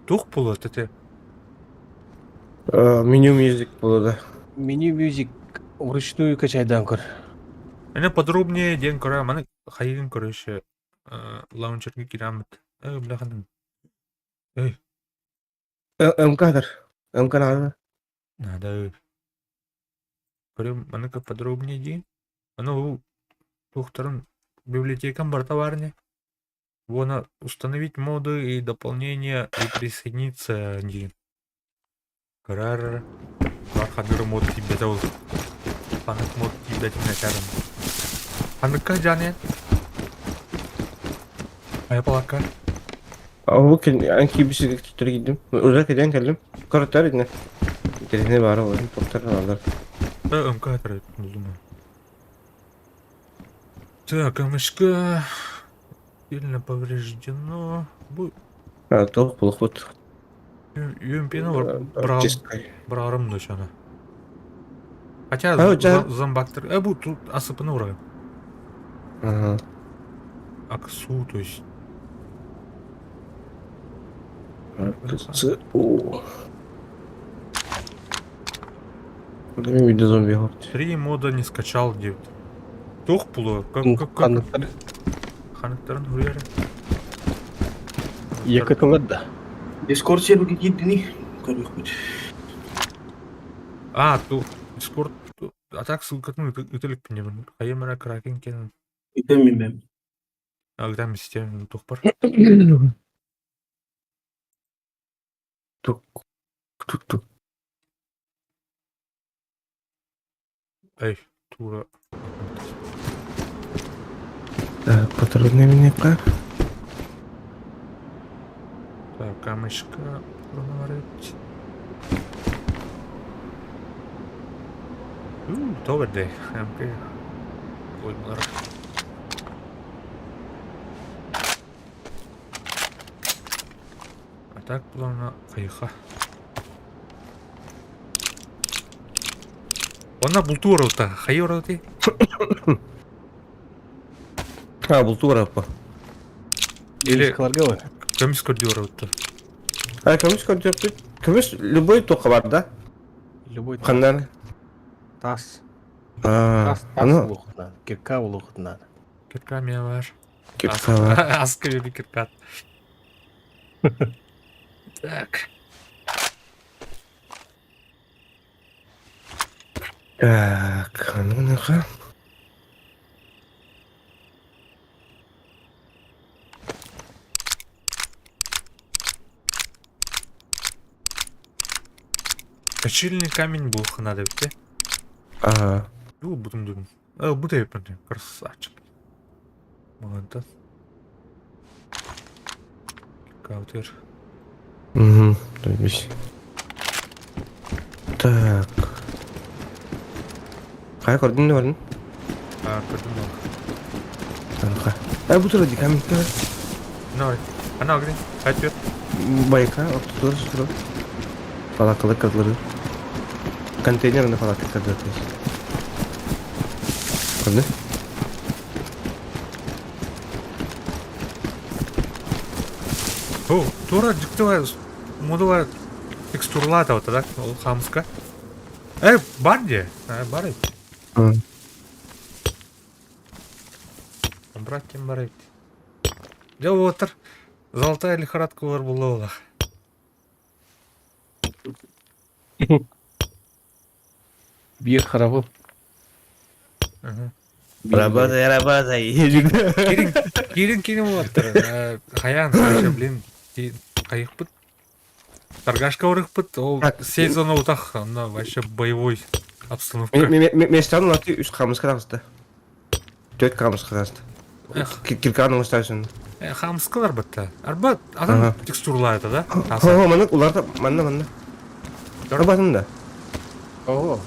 Туох буолуот эти? Меню music буолла. Меню music вручную качайдаан көр. Аны подробнее диэн көрө, маны хайыгын көрө еще лаунчерге кирамыт. Эй, бляхан. Эй. МК-дар. МК надо. Надо. Көрөм, маныка подробнее диэн. Аны туохтарын библиотекам барыта баар ини. Вона установить моды и дополнения и присоединиться диэн. Көрөр ханыр мод тиийбэтэ ол. Ханнык мод тиийбэтин этэрин. Ханныкка дьаныйан? Айпалакка. Бу эн киирбит төттөрү киирдим. Уже кэлэн кэллим. Көрөттөр итинэ. Интэриэһинэй баара буолан туохтар бааллар. МК булдум. Так, МШК сильно повреждено. Бу Туох булуохпут. ЮМП-ны быраарым дочаны. Хотя зомбактер... Бу тут АСП-ны урайым. Ага. Аксу, то есть. О. Видео зомби Три мода не скачал, деп. Туох буолуо? Как, как, как? Ханныктарын хуяре. Якытылар да. Discord серверге киирдини көрүөхпүт. А, ту Discord а так ссылкатын ыытылыкпын диэбин. Хайым эрэ Кракен кэнэн. Ыытан мин Ыытан систем туох бар. Тук тук тук. Эй, тура. Так, патрульный миника. Так, камешка пронаварить. Добрый МК. Ой, мар. А так плана хайха. Онно бултуу орота, хайы ороти? А, бултуу бараппа. Или Кларга бар. көмүс көрдүү орота. А, көмүс көрдүрпүт. Көмүс любой туохха бар да? Любой Ханнан? тас. А, Тас, тас аны улуохутунан. Кирка улуохутунан. Кирка мия бар. кирка бар. Аска бери киркат. Так. Так, аны гыныха. Точильный камень был надо бите. Ага. Ду бутум дум. Бу тэйпэн красавчик. Молодец. Каутер. Угу. Заебись. Так. Хайа көрдүн не барын? А, придумал. Танха. Ай, бу тура ди камень. Давай. Ана где? Хай Байка, оттур, тур. Палакалы кызлары. Контейнерны палатка кызлары. Көрдүн? О, тура дьиктива модула текстурлата вот так, ол хамска. Бар где? Бар. Брат кем бар. Дьэ отыр. Золотая лихорадка бар була олах. Биир харабыл. Работай, работай. Кирин, кирин кирин болаттыр. Хаян, короче, блин, кайыкпыт. Торгашка урыкпыт, ол Так. сезон утах, онно вообще боевой обстановка. Местан лати үс камыска тағысты. Төрт камыска тағысты. Эх. Кирканы оңыстайсың. Хамскалар бітті. Арба, адам Ага. текстурлайды, да? Хо, маны уларда манна манна. Арбатын да. Ого.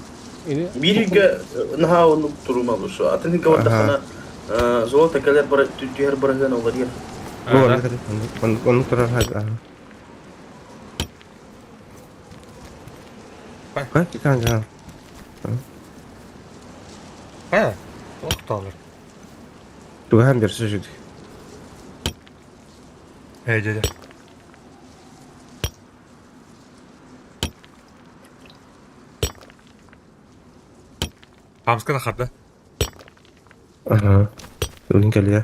Или Бииргэ наһаа оннук турума бушу. Атын кабардахана золото кэлэр бара түһэр бараһыан олар А, да? Оны турар хага. Пай. Ха, киркан жана. Э, тоқталыр. Тугахан берсе жүдік. Эй, дядя. Хамска да? Ага. Өлін кәлі.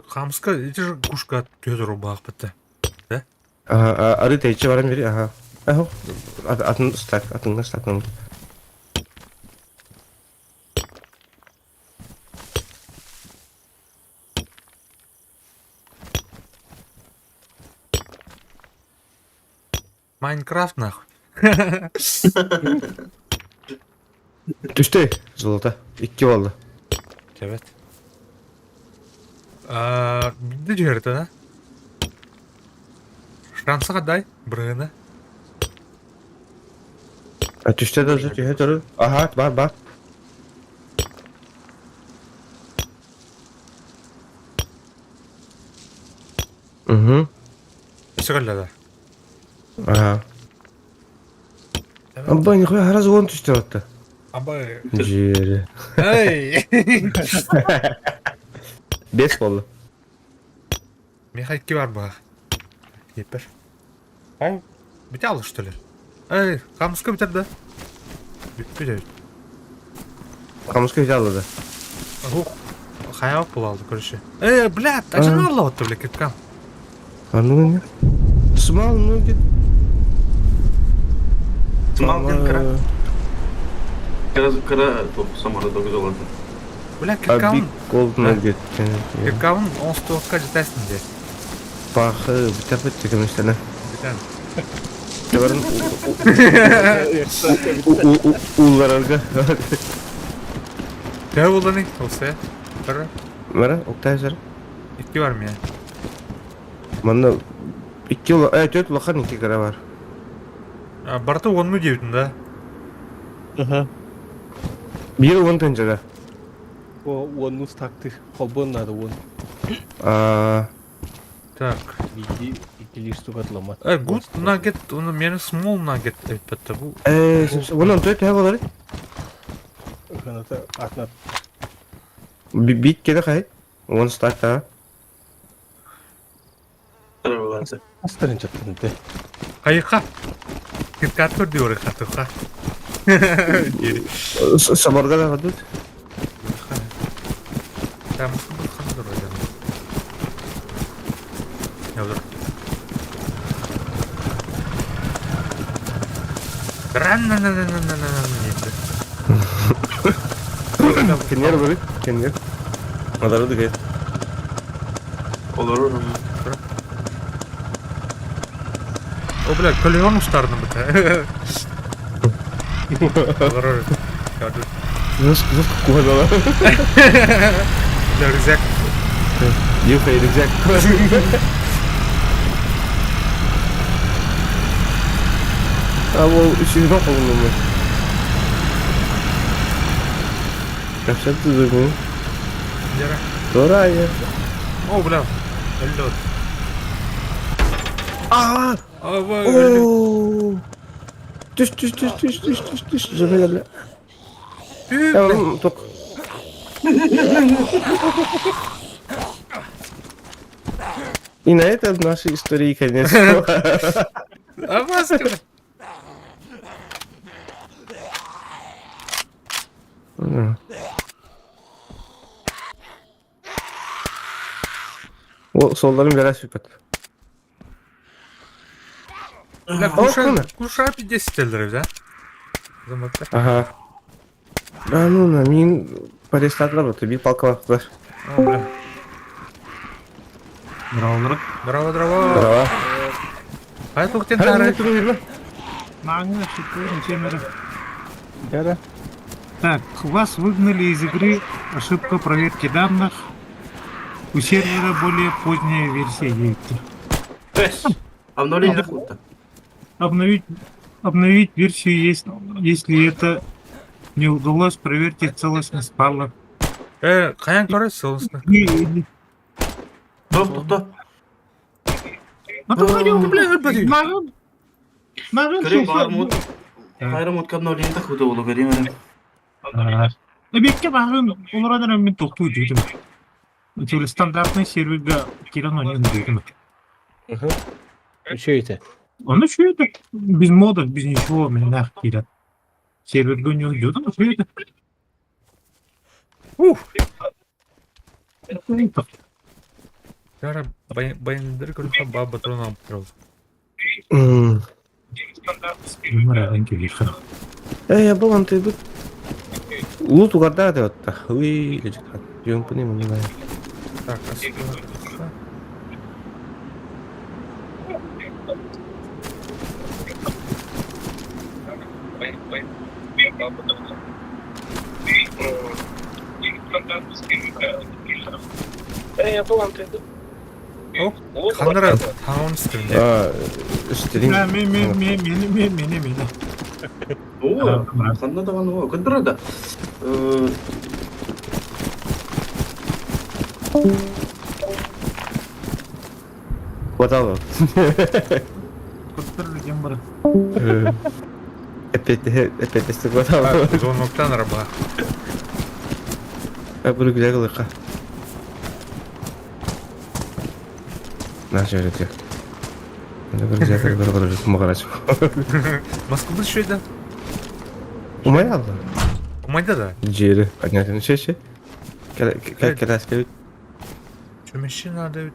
Хамска, эти же кушка төзір бақ бітті. Ага, ары тейче баран бери, ага. Ага. Атын стак, атын стак. Майнкрафт нахуй. Түсті, золото. Икки болды. Evet. Бindi жерді, да? Шансыға дай, біріні. А түсті да жүр, тұры. Ага, бар, бар. Угу. Сөғілі да. Ага. Аба, нихуя, раз вон түсті атты. Аба... Жері. Эй! Бес болды. Михайки бар ба. Епер. Ай, бите алды, что ли? Эй, қамысқа бітер да? Бүтпе Камышка взял да. Ух, хаяқ бола алды, короче. Эй, блядь, а что алла отты, бля, киркан? А ну не. Смал ноги. Смалден кыра. Кыра кыра топ самара догыз. Бля, А киркан, big gold nugget. киркан 14-қа жетесің де. Пахы, бітер бітті кемістені. Бітен. Теварын улларарга. Тәу болды не? Осы. Бір, Мара, октай жар. екі бар ме? Манна Икки төрт улахан икки кыра бар. Барыта уонну диэбитин да? Аха. Биир уон тыһыынча О, уонну стактыр. Холбон надо уон. да. Так. Биирдии иккилии штука атыламмат. Good nugget, оны мені small nugget этпетте бу. Онон той төһө болар? Граната атына Бит кеде хай. Уон стак астарын чаттын те. Хайыха. Киткат көрдү хатыха. Соборга да бадут. Там Кенер бары, кенер. Мадары дыгай. Olur. О, бля, колеон устарны бит. Жестко кугадала. Бля, рюкзак. Нюхай рюкзак. А ол үчүгүн колунуму. Капсат тузугу. Дера. Дорая. О, бля, лед. А! О! Түш, түш, түш, түш, түш, түш, түш. Жөмелерле. Ток. И на этом нашей истории конец. А маска. О, солдарым бәрі сүпет. Бля, куша, куша 50 элдер, да? Заматта. Ага. Да ну на мин перестать работать, би палка бар. О, бля. Здорово. Здорово, здорово. Здорово. Хай туктен тары. Да-да. Так, вас выгнали из игры. Ошибка проверки данных. У сервера более поздняя версия есть. Обновление захвата. Обновить, обновить версию, есть, если это не удалось, проверьте целостность файла. Каян көрө солнце. Тоқ, тоқта. Ну, Бля, блин. Көрем бар мут. Хайрам мутка обновление захвата болу көрем. Эбекке бағын, олар мен тоқту дедім. Типа стандартный серверге келген ойын дедім. Еще это. Он еще это, без модов, без ничего, меня нах кидает. Серверге не уйдет, он все это. Ух. Это Яра, баяндыр көрү ба патрон алып турабыз. Эй, был ты тут. Лут угадать вот так. Уи, или как. Я не понимаю, не знаю. Так, О, камера таун стрим. А, стрим. Да, ме ме ме ме ме ме ме ме. О, ханна даган о, көндөрө да. Хватало. Көттөр деген бар. Опять, опять если хватало. Звоноктан раба. Я буду где глыка. Наша же Москвы еще да? Умайда. Умайда да? Жери, понятно. Шеше. Кәләс кебек. Чөмешче надо.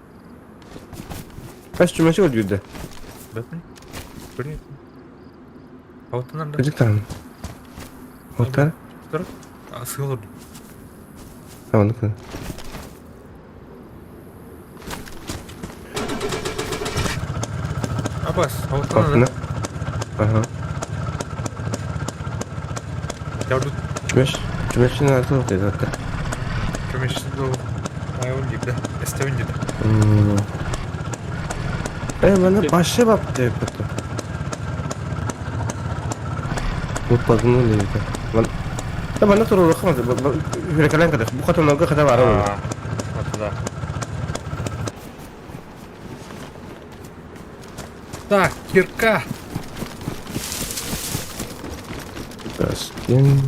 Каш чөмешче бар жүрдө. Бәпин. Блин. Алтынан да. Кыжык там. Оттар. Тұр. Сыйлыр. Тамам. Абас, алтынан да. Ага. Чөмеш. Чөмешче надо dedi. Чөмешче до. Айон дип да. Эстевин дип. Э, маны башы бап деп это. Бу подумали это. Ман Да маны туруруха хүрекелен кадах. Бу хотонорго хата бара ол. Вот туда. Так, кирка. Бастин.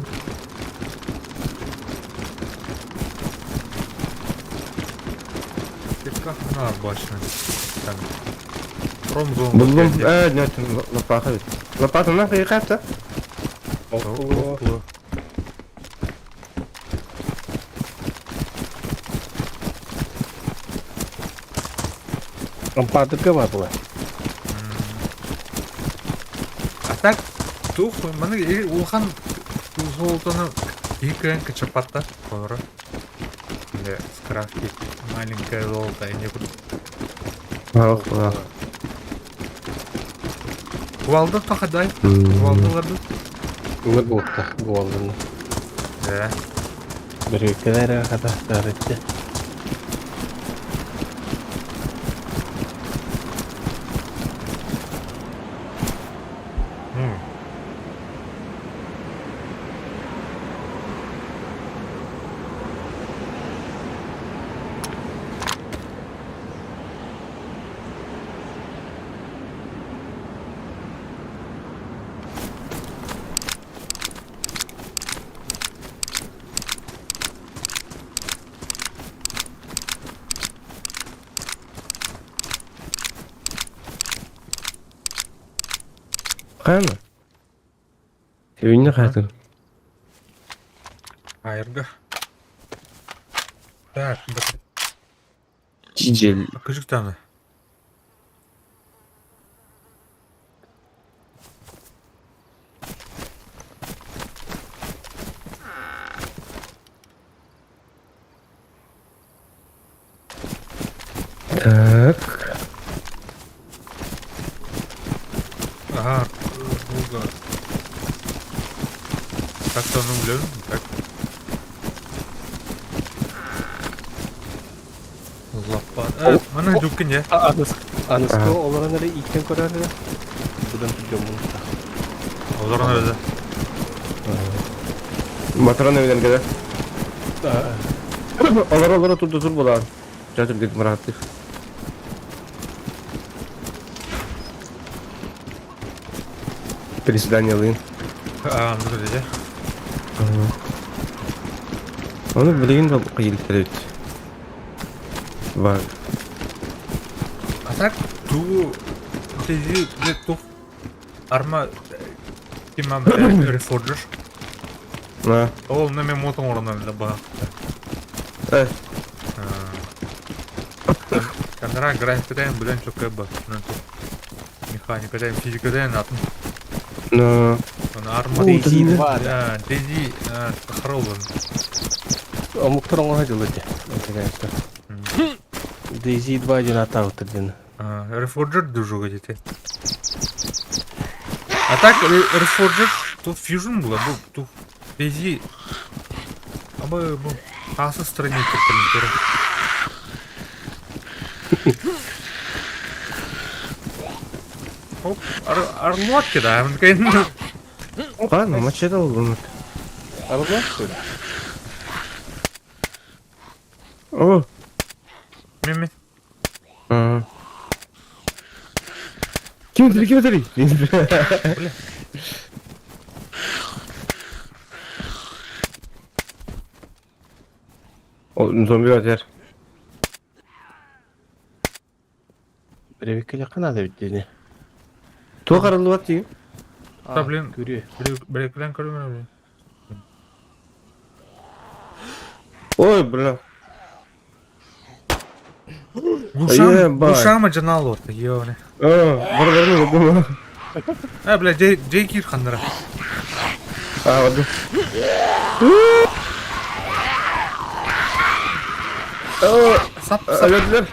Кирка хана башня. Там. Промзон. Буллум, э, нет, лопата. Лопата на кайката. Ампаатырга баар була. А так, тух, маны улахан золотону киһи кычапатта олоро. Или скрафтить маленькое золото, я не буду. Ах, ах. Кувалда тохадай. Кувалдаларды. Ылыр буолта буоллун. Да. Бөрүккэлэр хата таарытты. Ну. Хайна? Сегодня хатын. Айырга. Так, Чижел. Кыжыктаны. Так. Ага, буга. Так-то ну, блин, так. Лопата. Мана дүккен я. Аныска олорон эрэ ииттэн көрөр эрэ. Будан түргэн мунта. Олорон эрэ. Батыран эбиден кede. Олар олар турду тур булар. Жатыр гит мураттых. Переседание лын. А, ну где? Оны билигин да кыйылтырыт. Бар. А так, ту ты ту арма тимам рефорджер. На. Ол неме мотон орнан да ба. Э, Камера графика блин чокэ ба. Механика дайм, физика дайм, атын. на. Арма. Дейзи 2. Да, Дейзи хролын. Омуктар оҥоһо дьылы дьэ. Дейзи 2 диэн атаабыттар диэн. Reforger дужуга где-то. А так, Reforger тут Fusion было, был тут Дейзи. А бы был аса страница принтера. Оп, орлотки, да, он такой, Ладно, мачете oldu. Арыллар что ли? О. Мими. А. Ким три, ким три? Бля. О, зомби бар. Биребикке жакын эбит диэни. Туох арыллыбат дии. Да, блин. Көрүө. Блеклен көрүмөр, блин. Ой, бля. Гушам, Ебать. гушама жанал орта, ёбаный. А, бардарны булдым. А, бля, Джей, Джей Кир хандара. А, вот. О, Сап, сап. өлөдүлөр.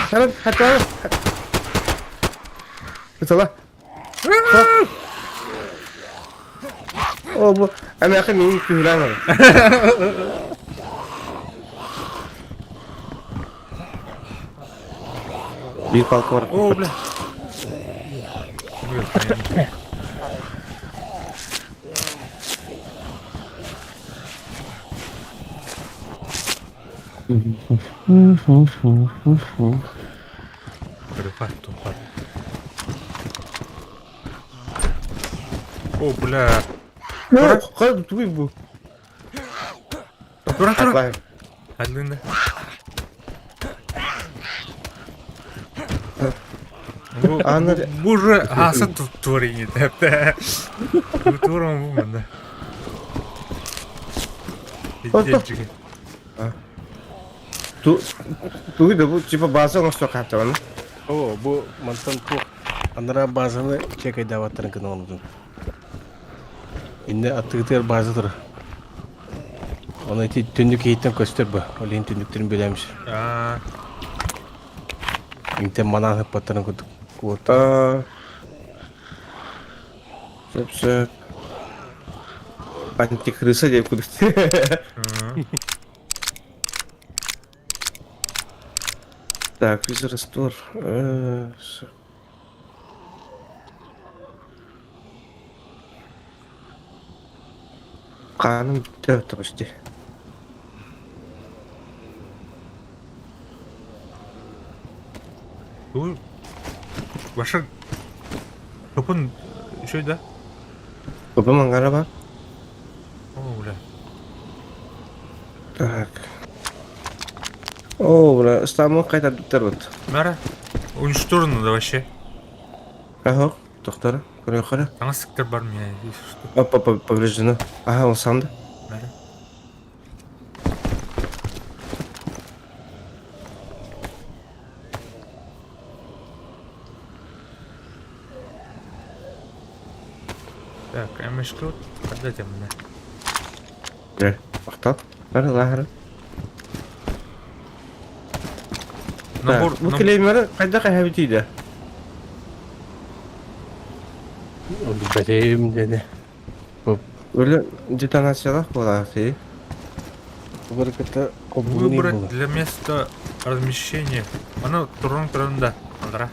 Харат, хата. Сала. О, бу, ана акы мин күлән. Биир палка бар. О, бля. О, бля. Хайа тугуй бу? Тура, тура. Адлында. Бу уже аса творение тепте. Бу турам бу манда. Тугуй да бу типа база оҥосто хаптабаны. О, бу мантан туох анараа базаны чекайдаабаттарын гына оҥордум. Иннэ аттыгытыгар база турар. Ону ити түннүк иһиттэн көстөр бу. Ол иһин түннүктэрин билэмиш. Интэн манаан ыппаттарын курдук куота. Сөп сөп. Антикрыса диэн курдук. Так, физраствор. Хааным бүттэ почти. Ой, Ваша Топун еще да? Топун мангара бар. О, бля. Так. О, бля, ыстааммын қайтардыктар вот. Мара, уничтожено да вообще. Ага, тохтара, көрө Таҥас сыктар бар меня, если что. Опа, повреждено. Ага, он сам да? Мара. Так, МШК, отдайте мне. Дьэ, махтал. Бары лаһары. Набор, Бу клеймеры хайдах эһэбитий да? Бэлэм дэнэ. Өлө детонациялаах буолаахтыы. Выбрать Выбрать для места размещения. Оно турун турун да. Андра.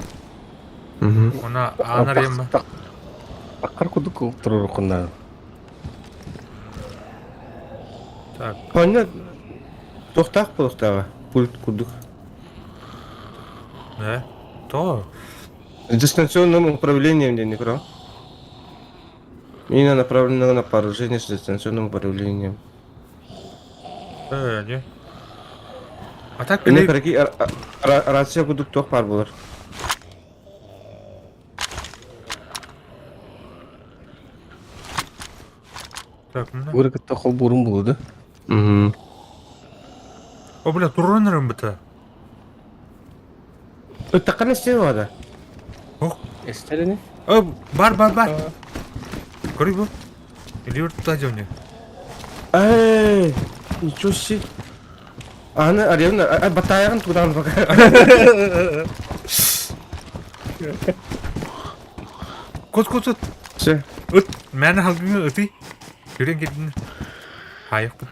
Она анарема. Аккар кудук турурукунна. Так. Онно туохтаах буолуохтааҕа? Пульт курдук. Да. То. Дистанционным управлением диэн көрө. Именно направлено на поражение с дистанционным управлением. Не. А так Инне караки рация курдук туох баар буолар. Так, ну. Ура кытта холбуурун булу да? Угу. О, бля, туронером бы-то. Ыттаккана истиэ да? Ох. Эстерини? О, бар, бар, бар. Көрүй бу. Ливер туда дённе. Эй, ничего себе. Аны арена, батаягын тудан пока. Кот, кот, кот. Все. Ыт, мээнэ халгыҥы ытый. Күрэн кирдин. Хаайыкпын.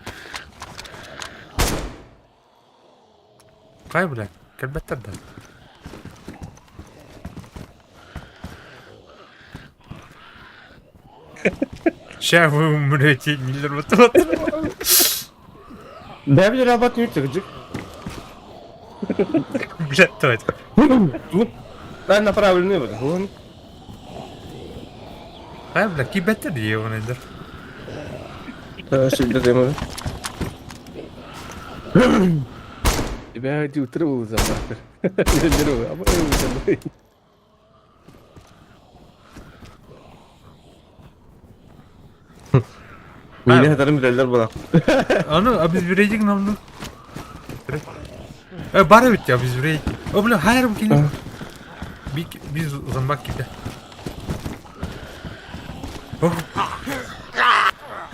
Хай, бля, кэлбэттэр да. Ща вы умрете, Миллер, вот вот. Бэбли работает не Бля, то это. Да, направленный вот. Вон. Хай, бля, кибеттер ебаный, да. Да, всегда демо. Тебя утро замахтыр. Миинэ хатарым билэллэр буолар. Аны обезвредить нам ну. Бар эбит обезвредить. О, бля, хайрым кини. Биз зомбак киирдэ.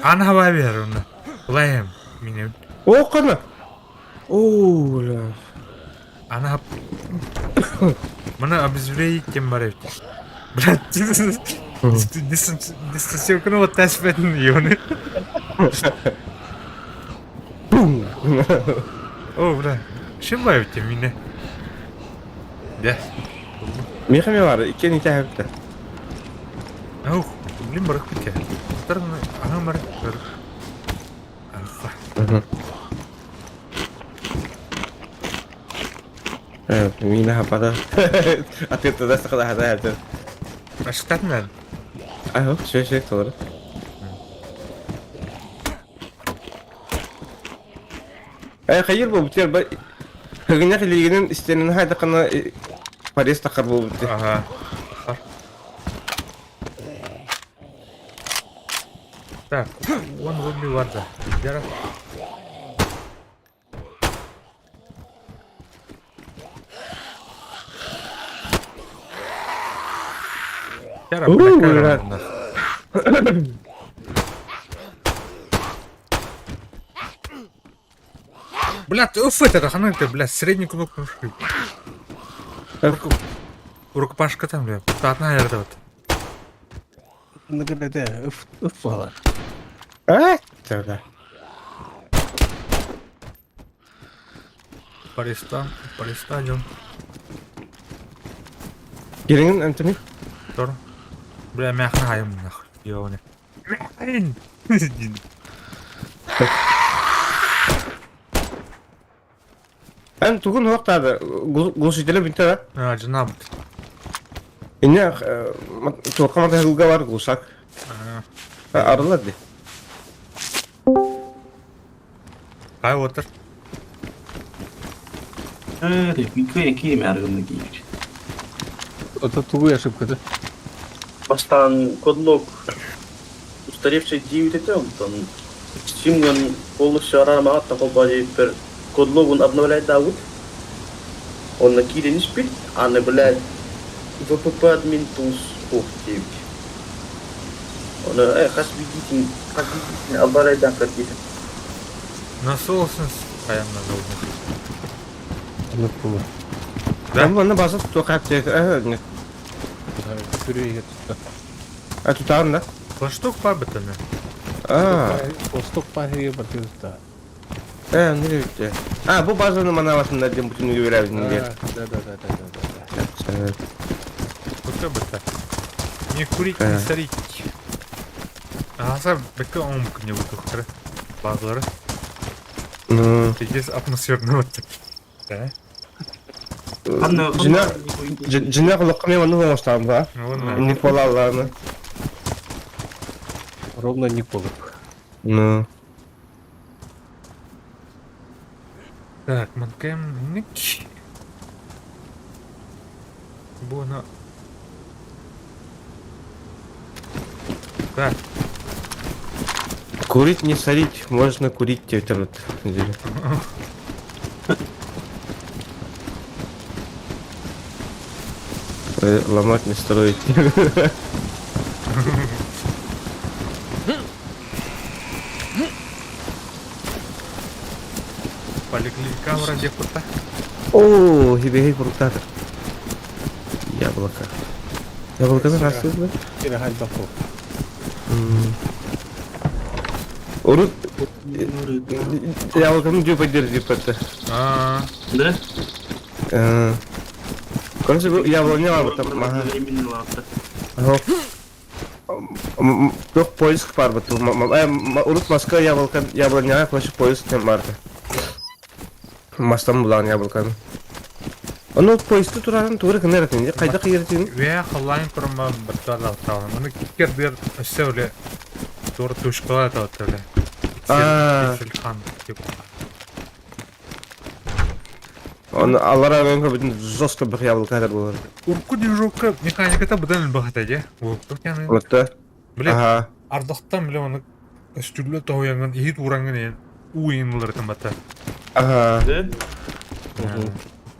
Аны хаба биэр онно. Лайым мине. О, кана. О, бля. Аны хап. Маны обезвредить кем бар эбит. Блядь, дистанционканы вот тэспэтин ебаный. О, бля. Шибаев те мине. Дэ. Миэхэ эмиэ баар, иккиэн итээһэбиттэр. Ух, блин, барыхпыт кэ. Аһым бар. Миинэ хаппата. Атыттада сахалаһата хатыр. Ашықтатын Аһы, шө-шө толору. Э, хайыр буолбут бар. Хыгынньах илиигинэн истэнэн хайдаххына порез тахар буолбут. Ага. Так, он зомби варда. Дера. Дера, Ура. Бля, ты уф, это хана ты, бля, средний кнопку нашли. Рукопашка там, бля, одна это вот. Награда, ыф, ыф буолар. А? Тогда. Париста, Париста идем. Кириҥин Антони? Тор. Бля, мяхна хайым нахуй. Ёбаный. Мяхайн! Эн тугун хуохтаады глушителе бүтэ да? А, жена бут. Инне туохха матаһылга бар глушак. Арылар ди. Хай отыр. Киим аргынна киир. Это тугуй ошибка, да? Бастаан кодлог устаревший диэбит этэ онтон Steam'гын полностью араармаҕат холбоо диэбиппэр кодлогун обновляйдаабыт. Онно киирэн испит, аны блядь VPP админ tools суох диэбит. Ону хас биирдиитин хас биирдиитин обновляйдааххар диэтим. Насолсын хайамна долгу. Оннук Да? Манна база туох аптека. А тутаҕын да? Флашток пабытаны. А, Восток пахиге бартыыста. э, не битте. А, бу базаны манавасында диэн бүтүн үөрәбин диэн. Да, да, да, да, да, да. Кutta быта. Не курить, не сорить. Аса бэкэ омук не бутухтары. Базалары. Ну, Пиздец атмосферно вот так. Да? Жина жина кулакка мен оны оңоштам ба. Ну, Не полалланы. Ровно не полып. Ну. Так, манкем ник. Буна. Так, Курить не сорить, можно курить теперь. Ломать не строить. поликлиника вроде кута. О, хибехей фруктатор. Яблоко. Яблоко здравствуй, да? Кирахаль баков. Урут яблоконы дью поддержи патта. А, Да? Короче, яблоня там. Ага. Ага. Туох поиск бар бут. Урут маска яблоко яблоня короче поиск тем барда. Мастан булан яблоканы. Ону поисты турарын тугары кынар этин. Кайда кыйыртын? Ве халлайн курма баттала таун. Оны кикер бер өссө үле тур тушкала таут үле. А. Хан типа. Оны алара мен бүтүн жестко бир яблоко болар. Урку движокка механиката будан бахата же. Уктук яны. Вот. Блин, Ага. ардахтан биле оны өстүллө тоянган ихит уранган уйынлыртын бата. Ага. Да?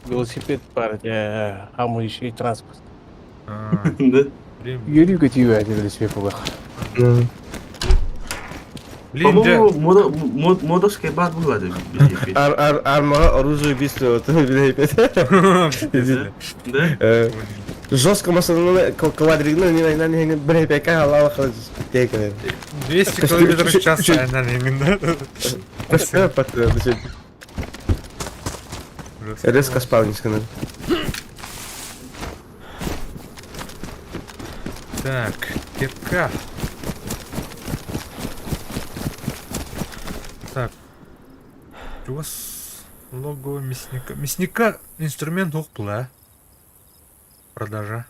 Велосипед бар, хамы еще и транспорт. Да. Блин, Юрий Гутиев один велосипед был. блин, же По-моему, модовская бар была. Ар ар армага оружие убийства вот Да? Жестко масаны квадригны не на не бре пека алла хыз текер. 200 км в час айнан именно. Резко спавнись канал. Так, кирка. Так. У вас лого мясника. Мясника инструмент ух была. Продажа.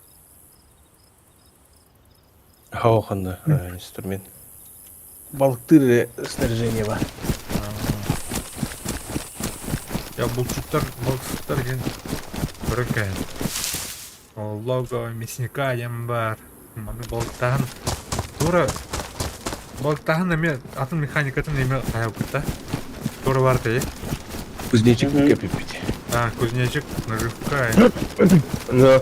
Хаоханна инструмент. Балыктыыр снаряжение бар. Я булчуттар, балыксыттар диэн көрөн кэһэн. Лого мясника диэн баар. Маны балыктааһын туора балыктааһын эмиэ атын механикатын эмиэ хайалбыта. Туора бар тайы. Кузнечик кэпиппит. А, кузнечик, наживка. Да.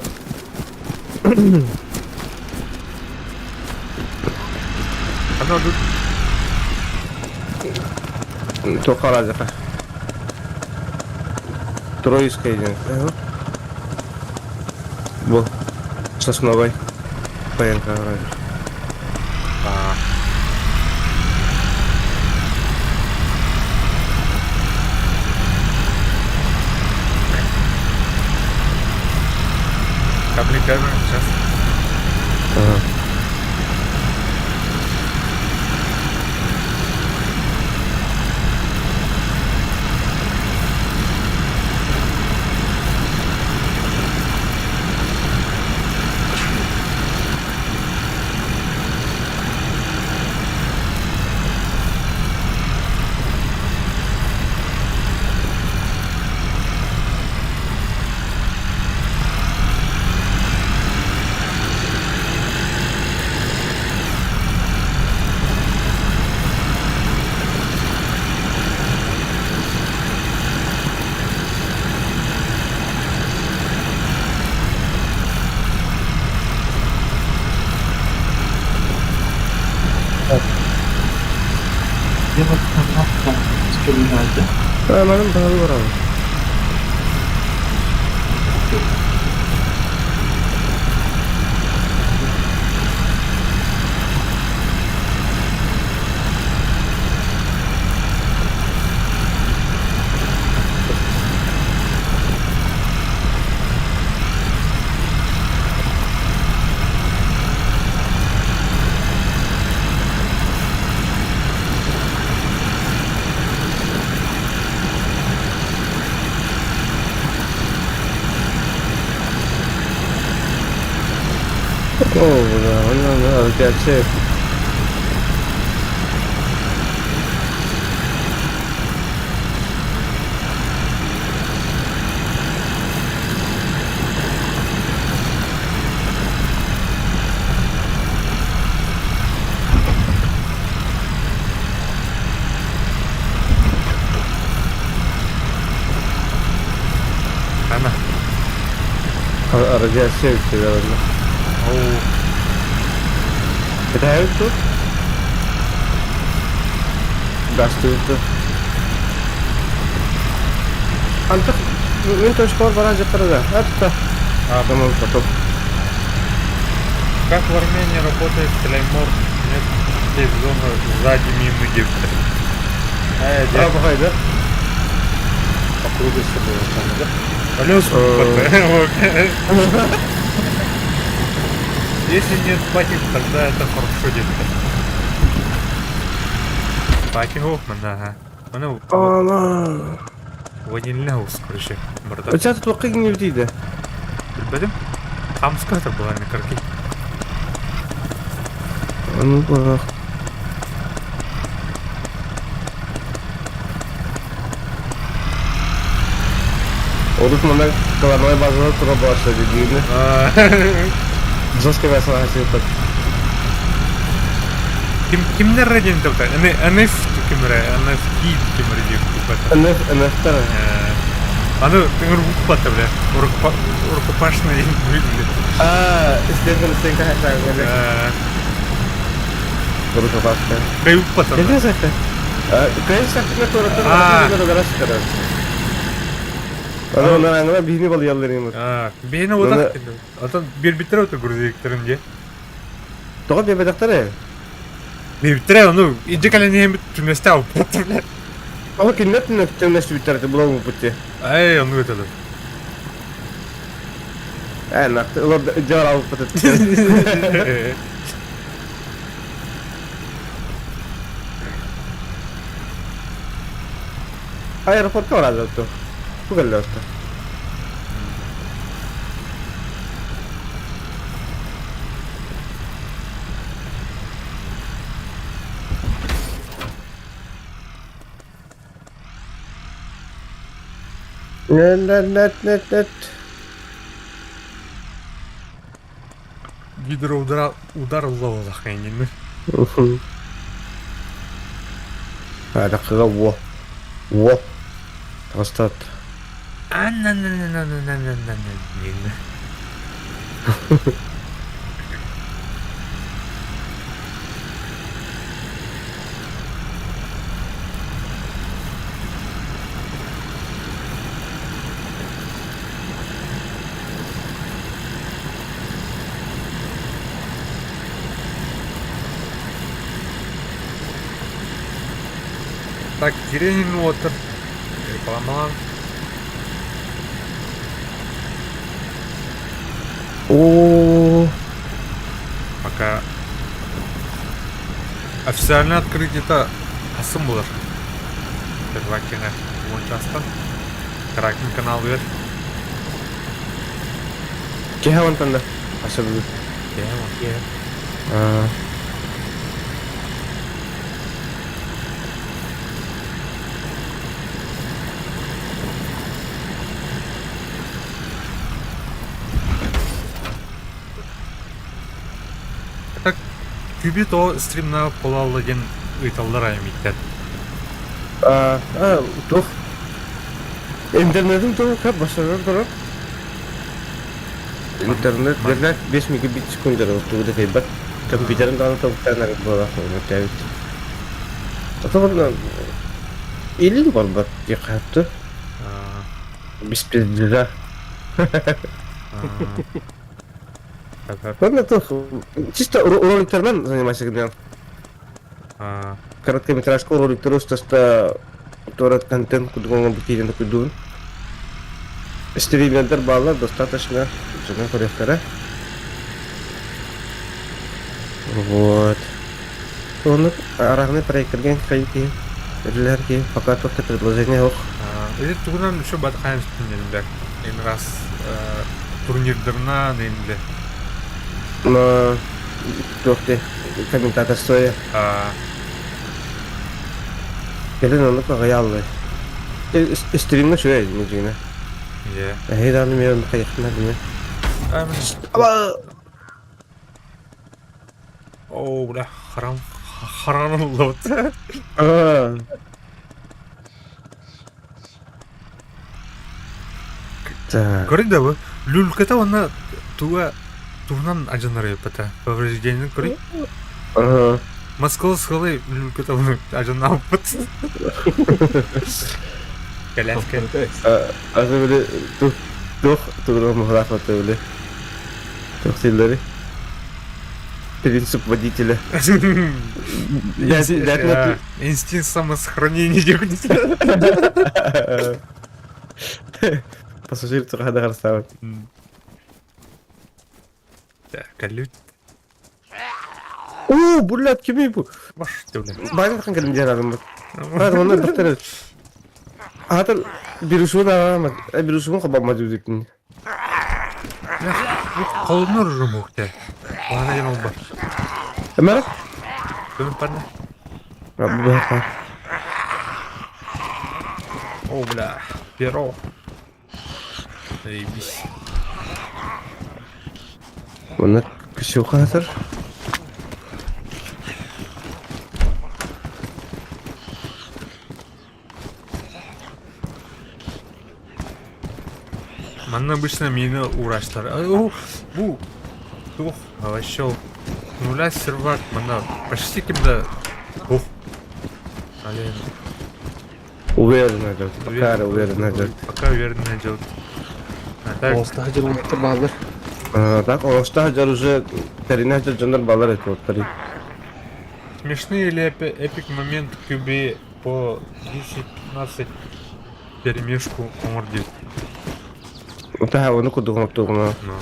Оно тут Туох хараадьаха. Троицкая диэн. Бу сосновай ПНК радио. А. Кабли камера сейчас. Ага. Манан баһылы барабын. О, бля, он опять Она. Радиация у тебя ладно. Оу. Это тут? Гастует. Антох, мен точка бар жактарда. Атта. А, Tamam, потом. Как в Армении работает Клеймор? Нет, здесь зона сзади мимо Египта. А, бахай, да? По кругу с собой там, да? Плюс Если нет патик, тогда это хорошо где-то. Патик ага. Мана Ана. ванильный короче. У тебя тут вакыт не вдиде. Билбедим. Хамска это была на карки. Ну, бах. Урут мана головной базар тура башлады деймі. Жестко весла так. Ким кимнер родин тогда? NF кимре, NFT кимре дип типа. NF, NFT. Аны тыңыр букпата бля. Рукопашный выглядит. А, исследование стенка хашаг. Рукопашная. Кай укпата. Не знаю. Кай сактына тура тура тура тура. Аны аны аны бихни бол ялларын. Бейне одак. Атан бир битер өтө грузовиктерин же. Тоҕо биэбэтэхтэрэ? Бир ну, иджи калене түнесте алып. Ол кинилэр түнэстибиттэр булалым путте. Ай, ону өтөдө. Э, дьор алпыт Аэропортка бараады отто. Бу кэллэ отто. Нет-нет-нет-нет. Гидроудар удар ылла Такыга во. Во. Тастат. Так, Киренин Уотер. Рекламалан. О, Пока официально открытие-то асы булар. Первакина уончастан. Кракен канал бер. Киһи онтон да асыбы. Киһи Аа. Так, Күбү то стримна полалла диэн ыйталлар аймиттэр. Аа, туох интернетим туох как башарар турар. Интернет берлер 5 мегабит секундер тугу да кайбат. Компьютерин даҕаны тобуктаан эрэ буолар тэбит. Отоборно илин барбат диэххэ Беспизда. Ладно, то чисто роликтермен занимайся гден. Короткометражка роликтер устаста торат контент кудгоңа бутирен кудун. Стримердер баллар достаточно жана көрөктөрө. Вот. Оны арагны проектерген кайки Эрлерки пока только предложение ох. Эти тугунан еще батхайм стримердер. Ин раз турнирдерна неймде. Но туохте комментаторствоя. Кэлин оннук аҕыйааллай. Стримҥэ үчүгэй дьиҥэ. Эһиги даҕаны эмиэ оннук хайыахтына билиҥ. Оо, бля, харам харам ыллыбыт. Так. Көрүн да бу люльката уонна туга туһунан адьыннарыйыппата. Повреждение көрүй. Ага. Москва сылы люльката уонна адьыннаабыт. Кэлээскэ. Аты били тух тух тугунан мухлаахпата били. Тух силлери. Принцип водителя. Инстинкт самосохранения Пассажир туха ставит. Так, калют. Оо, блядь, кими бу? Баш, бля. Баян кэлим диэн арыммыт. Баар онно бөхтөр. Аатын бирусуун аҕаамат, бирусуун хабаммат үдүктүн. Холоднор уже мухте. Ладно, я бар. Эмэр? Бүгүн парня. Бу О, бля. Перо. Заебись. Онно Ксюха хатар. Манна обычно мины ураштар. О, бу. Тух, вообще. Нуля сервак, манна почти кимда. Ух. Ален. Уверенно идет. Пока уверенно идет. Пока уверенно идет. А так, Оста дьон баалар. Так, оста дьар уже тэринэ дьоннор балар эти оттары. Смешные или эпик момент QB по 10-15 перемешку омордит. Утаһа ону курдук оҥортугуна. Но.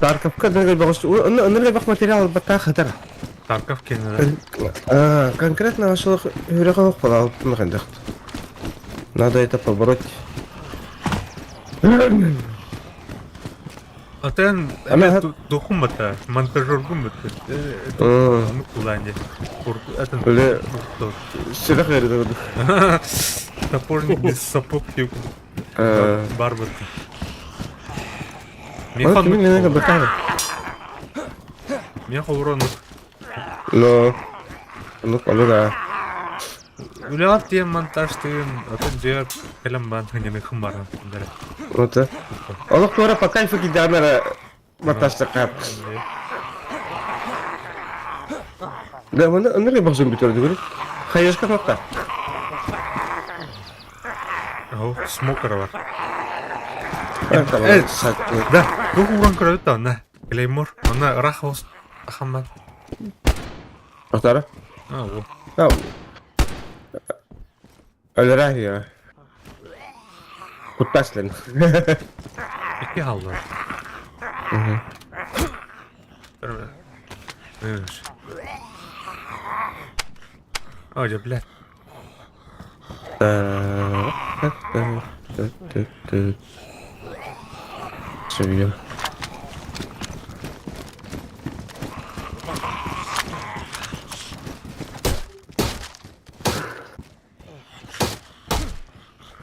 Тарковка да баҕас онно онно бах материал баттаах хатар. Тарков кеннелер. А, конкретно ашылық үрәҕэ ох балалыптын хайдах. Надо это побороть. Атын Ама духум бата, монтажергум бата. Ну куланде. Атын. Үле сүрэх берді. Топорник без сапог тип бар бата. Механ Механ бата. Меха урон. Но ну ону да. Үлэҕэр тиийэн монтажтыын, атын дьиэ кэлэн баран ханньаныаххын баран эрэ. Вот. Олох туора по кайфу киирдэҕинэ эрэ монтажтахха. Да, маны ыныры бахсын бүтөрдүгүр. Хайышка хатта. О, смокер бар. Да, туох ууран көрөбүт да онно. Клеймор, онно ыраах оҕус хамман. Ахтара? А, о. Өлөрө я. Куттаслен. Икки хааллар. О, дьэ, блядь. Сөбүлүм.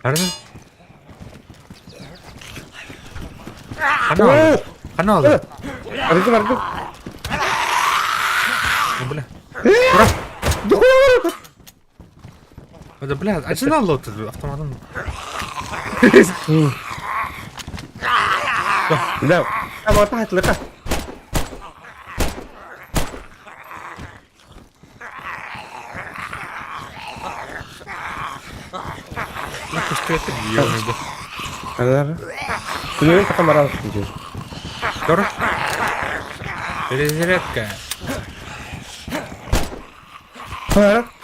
Арыы. Хана алды. Хана алды. Арыгы барды. Бля. Ура! Да бля, а че надо автоматом? Да, а тахт лыка. Ну, пускай это ебаный, да. Күнүн такамарал дии. Тор. Перезарядка.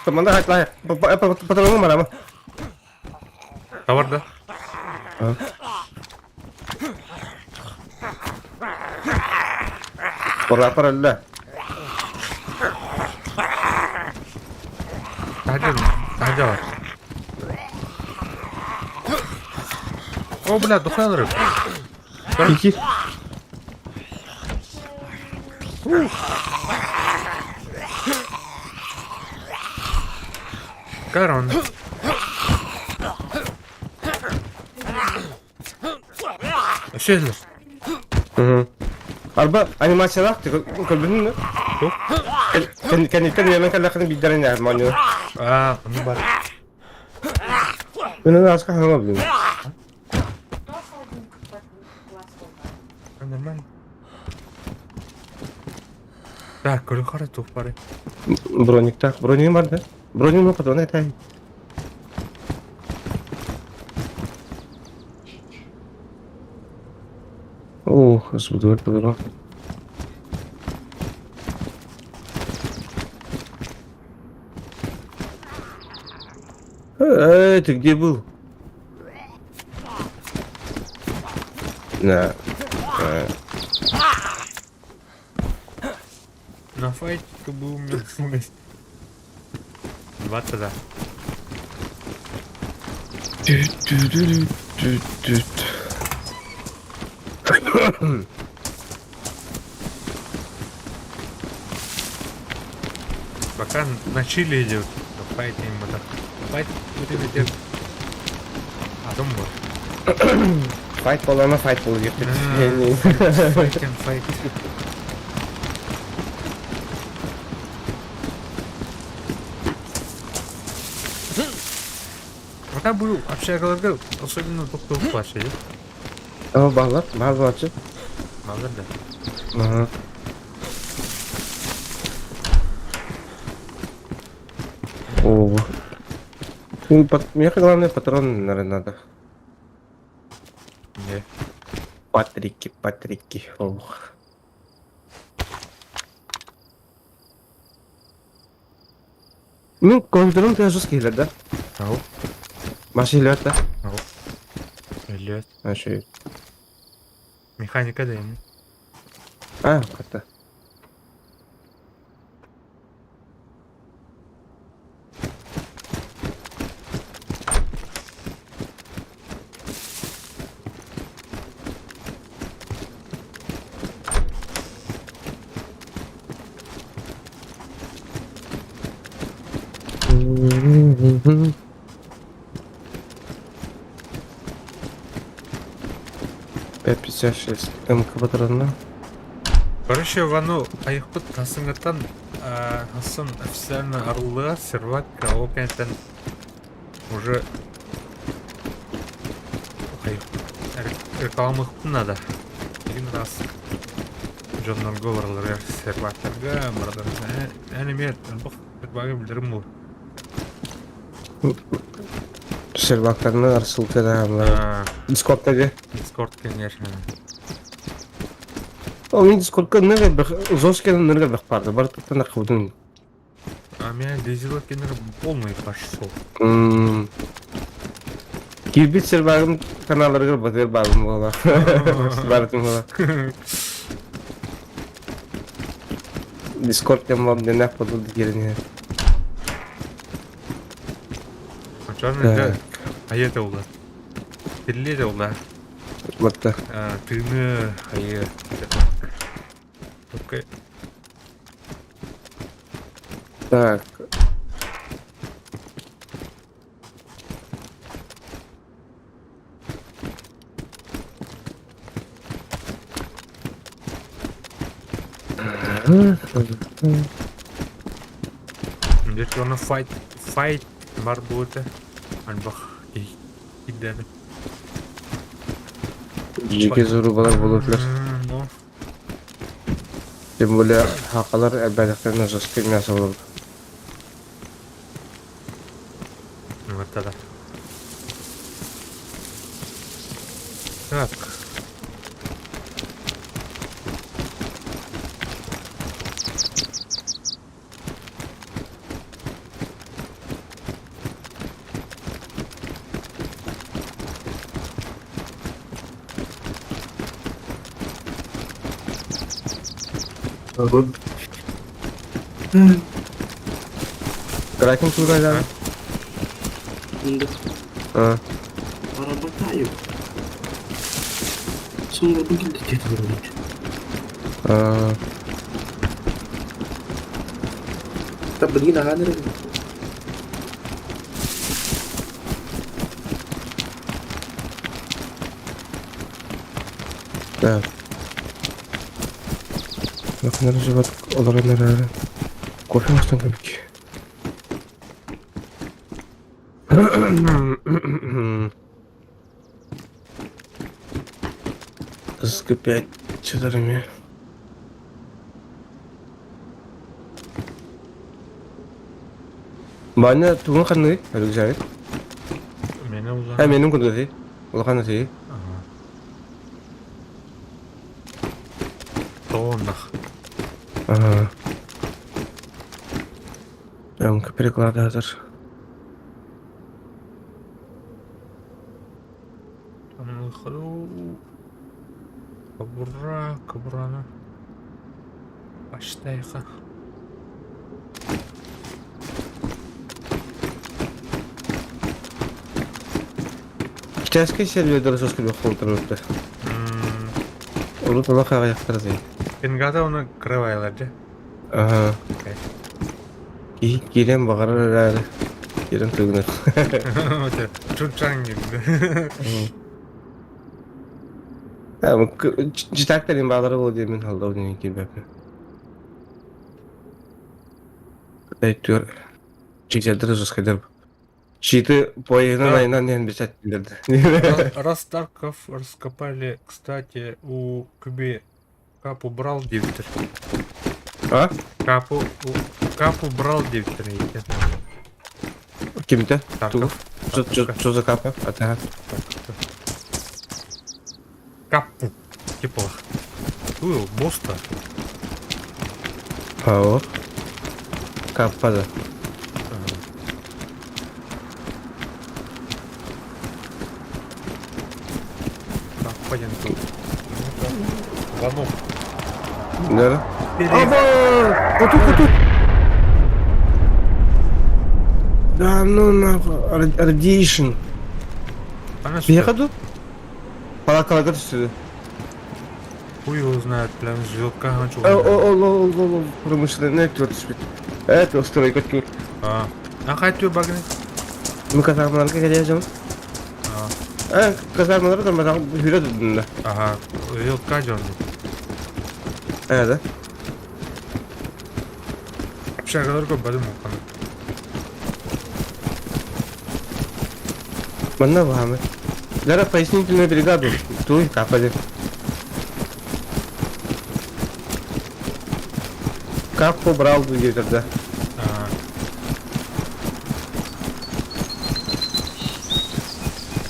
Команда хатлай. Патрону марама. Товар, да? Пора паралла. Таһырдьа таһырдьа бар. О, бля, духуя ырык. Кики. Корон. Өссө Арба анимациялаах көрбүтүн да? Кэнниттэн үөмэн кэллэххинэ биирдэрин моонньуну. Аа, ону бар. Мин аны аска хаҥа билин. Нормально. Так, көрү тух бары. Брониктаах. Бронигым бар да? Бронигым патрон этэй. Ох, сбудур подруга. Эй, ты где был? На. На файтике был у меня. Два тогда. Пока на чили идет, то файтинг это. Файт будет идет. А думаю. Файт буолана файт буолу диэхпит. Файтинг, файт. Пока был общагаларга, особенно только в плаще, О, баалар, баар буолааччы. Мазар да. Ага. О. Ну, мне главное патрон, наверное, надо. Не. Патрики, патрики. Ох. Мин компьютерым тыаһа киһилэр да? Ау. Маша иһиллибэт да? Ау. Иһиллибэт. Үчүгэй. Механика да ини. А, хата. 556 МК патронна. Короче, Вану, айықпыт тасыңыттан хасын официально арыллыа сервак ол кэнниттэн уже рекламалыахпын наада. Один раз дьоннорго бараларыгар сервактарга бараларыгар эн эмиэ элбэх сервагы билэрим буолуо. Сервактарны ссылка да Дискордка же. Дискорд конечно. Ол мен Дискордка нырга жесткий нырга бэх барды. Бар туттан архыбытын. А меня дизелокинер полный пошел. Кирбит сервагым каналларыгар батыр багым буола. Барытым буола. Дискорд кем вам денех подул дигерine. Черный айы да Тилле да ула. Батта. Тыны айы. Окей. Так. Где оны файт файт бар буота. Альбах киддәне. Жеке зарубалар болутлар. Ну. Тем более хақалар әбәдәктәрне жесткий мясо булып. Вот тогда. Так. Кракен туурайдан. Мында А, Работаю. Соңғы бүгін де кетіп барады. а, Та билген аҕан эрэ. Так. Якыннары живот олар кофе астан көбүк. Ск 5 четырыми. Баня тугун ханны рюкзак. Мени А менин күндү Улахан ти. Тоннах. Ага. МК перекладатор. Там выходу. Кобура, кобурана. Баштайха. Китайский сервердер сөз күлү холтырыпты. Урут улаха аяктар ди. Пингата оны крывайлар же. Ага. Кирен багарар Кирен түгүнөр. Чунчан Житактарин баалары бол деймин халда үнен кирбеппин. Әйтүр. Чигзердер жескедер. Читы поеһынан айынан диэн бисаттилерди. Раз Тарков раскопали, кстати, у Куби Капу брал девтер. А? Капу, у, Капу брал девтер. Кимте? Тарков. Что за капа? Ата. Капу. Типа. Ую, босс-то. Ао. Каппа да. Капа диэн тыл. Ванок. Да. Аба! Куту куту! Да ну нахуй, radiation. Биһиэхэ дуу? Палакаларга түстү. Хуй его знает, прям звездка О, о, о, о, о, промышленный түр түспүт. Это стройка түр. А, а хай түр багны? Мы казармаларга кэлиэ дьон. А, казармаларга да мадам хүрэ дудунна. Ага, звездка дьон. Э, да? Общагаларга бадым оканы. Манна баһамы. Дара пояснительную бригаду. Туй капали. Как побрал диэтэр да.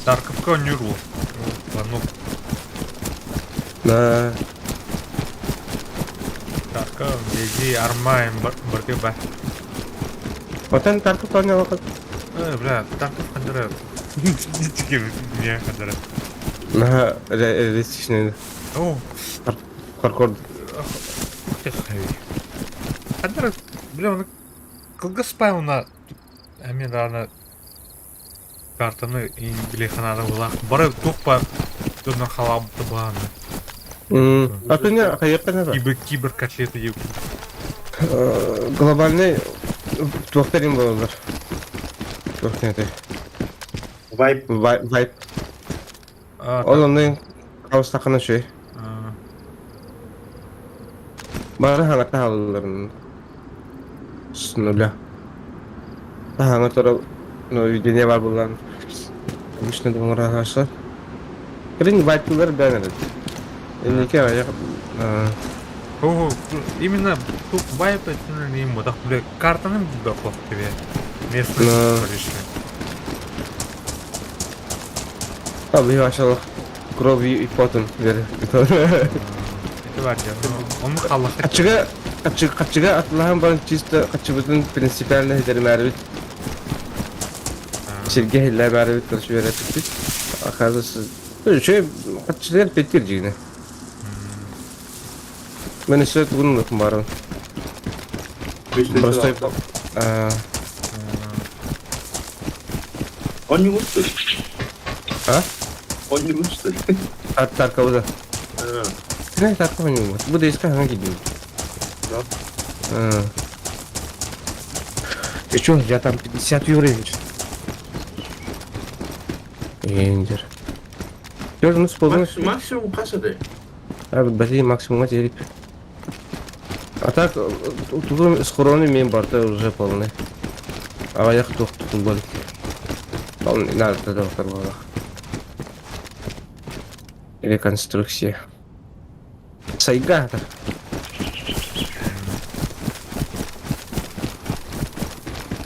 Тарковка оонньуур Ванок. Да. Тарков, Дези, Арма, барты ба. Отан Тарков оонньообоккут. Э, бля, Тарков хандара. Не хандара. Наһаа реалистичный. О, Паркур. Хандара, бля, он кылгас на Эмиэ даҕаны картаны били ханаада булаах бары туох дьоннор халаабыта бааны. А ты не хайыахха Кибер кибер котлеты диэбит. Глобальный туохтарин буолаллар. Туох этэй? Вайп. Вайп. Ол онно хаустаххына үчүгэй. Бары хаҥата хаалалларын с нуля. Хаҥа тура ну видение бар буолан обычно думараһаша. Кэлин вайптылар бээн эрэ. Инники аҕыйах О, именно тут вайп им вот бля картаны бөхлөх тебе. Местность Абы кровью и потом бер. Это бар Он халлах. Хачыга хачыга атлаһан баран чисто хачыбытын принципиально хидермәрбит. Сирге хилләмәрбит короче берәппит. Оказывается, үчүгэй хачылар петтир дьигинэ. Мен өссө тугун барын. Простой Он не лучше. А? Он не лучше. От Таркова. Не, Таркова не может. Буду искать, она гибнет. Да. Ты чё, я там 50 уровень. Эндер. Тоже полностью. Максимум хасады. А, блин, максимум теперь. А так, тут схороны мен барда уже полный. Аҕыйах туох тутуллар. Полный, надо тогда Реконструкция. Сайга.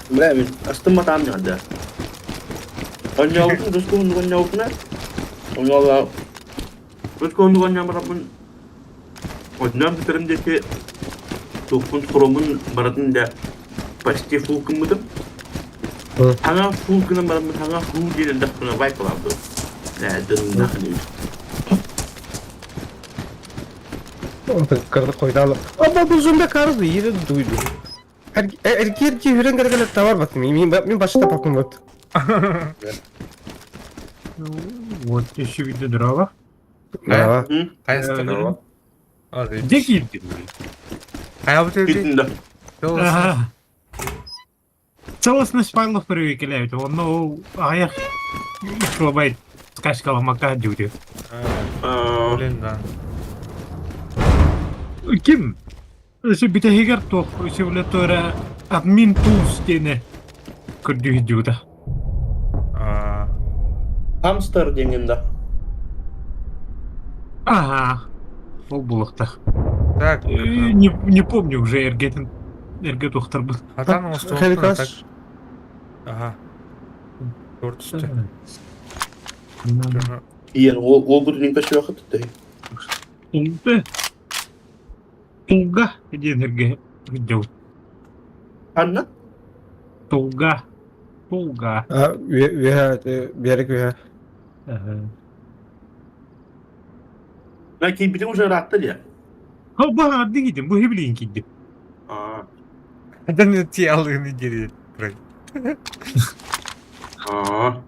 Бля, мин астымматаам да. Онньообутун көскө онньообутуна. Онньоолаа. Көскө онньообарабын. Однам бүтэрим диэки туохпун хоромун баратын да почти фул гыммытым. Хаҥа фул гынан бараммын хаҥа фул диэн элбэх вайпалаабытым. Ээ, дын Кырды койдалы. Аба бу зомби карды yeri duydu. Эркер хүрен кергелеп товар баттым. Мен мен башта пакым вот. Вот еще видно дрова. Да. Хайа Где киирдин? Хайа бу Киирдин Ага. Целостность файлов проверяют. Он, ну, аҕыйах килобайт скачкаламакка дьүтү. Блин, да. Ким? Өсө бүтэһигэр туох симулятора админ tools диэни көрдүү дьута. Хамстер диэҥҥин да. Ага. Ол буолуохтаах. Так. Не, не помню уже эргэтин эргэ туохтарбын. Хатан так. Ага. Төрт Иен, ол ол бүтүнүн көчүөхөт Тулга. Тулга диэн эргэ дьыл. Ханна? Тулга. Тулга. А, үөһэ, берег үөһэ. Ага. Да киирбитиҥ уже ыраатта дии. Ол бу аҥардыы киирдим, бу иһи билигин киирдим. Аа. Ханан ти алыгыны диэри Аа.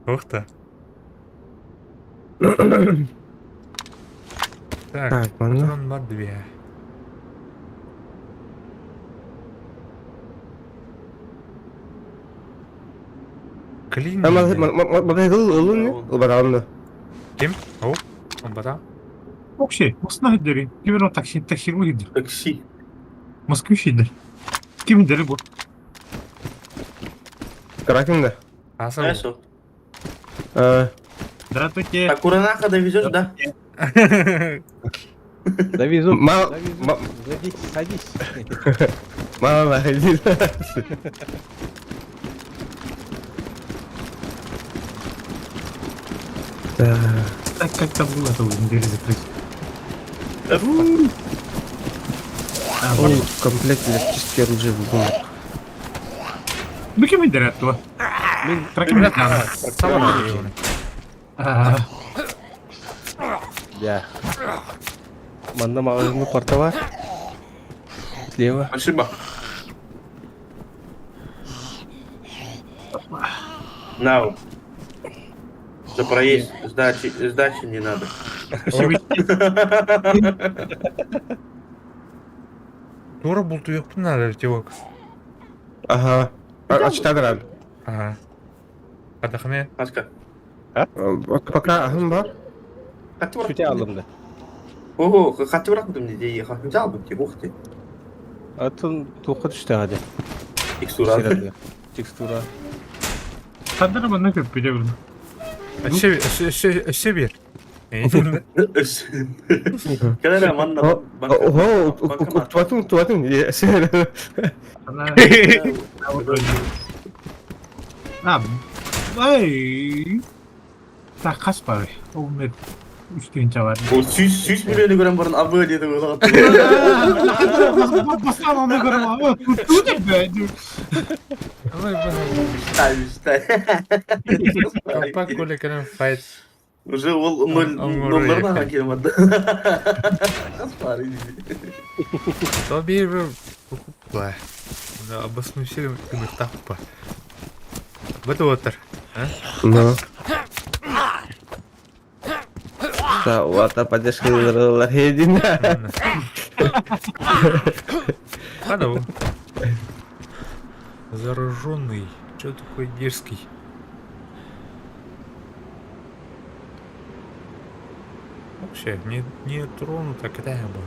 Ух ты. Так, Так, манна. патрон бар две. Клин. Мотоцикл ылын ылбатаҕым да. Ким? О, он Вообще, Москва дери. Ким такси, такси выйдет. Такси. Москвич иди. Ким дери бу? Кракин да. Хорошо. Здравствуйте. Так, Уранаха довезешь, да? Довезу. Мало- Довезу. Садись, садись. Мама, иди. Так. Так как там было, то будем дверь закрыть. О, комплект для чистки оружия в бумаг. Ну кем иди этого? Траким Да. Манна маҕаһыыҥҥа порта бар. Слева. Спасибо. На. За проезд сдачи, сдачи не надо. Тура бултуйукпун надо тивок. Ага. Ачтагран. Ага. Отдохни. Аска. Пока ахын бар. Сүтэ алым да. Ого, хаты бырахпытым дии, хаты албыт ти, ух ты. Атын туохха түстэҕэ дии. Текстура. Текстура. Ханна манна көппүтэ бу. Өссө өссө өссө биэр. Кэлэрэ манна. Ого, уктубатым, уктубатым. А, ай. Так хас бар. Ол мен үч тыһыынча бар. Ол сүүс сүүс миллионы көрөн баран абы диэти Бастаан оны көрөм абы. Туу деп бе. Мечтай, Компак мечтай. коля кэлэн файт. Уже ол ноль нолларына киирэн барда. Хас бар То биир купла. Да, обоснуй кымыртаппа. Бытуотар. Ну. Да, уата поддержка хедин. Надо. Зараженный. Че такой дерзкий? Вообще, не, не тронута кляба.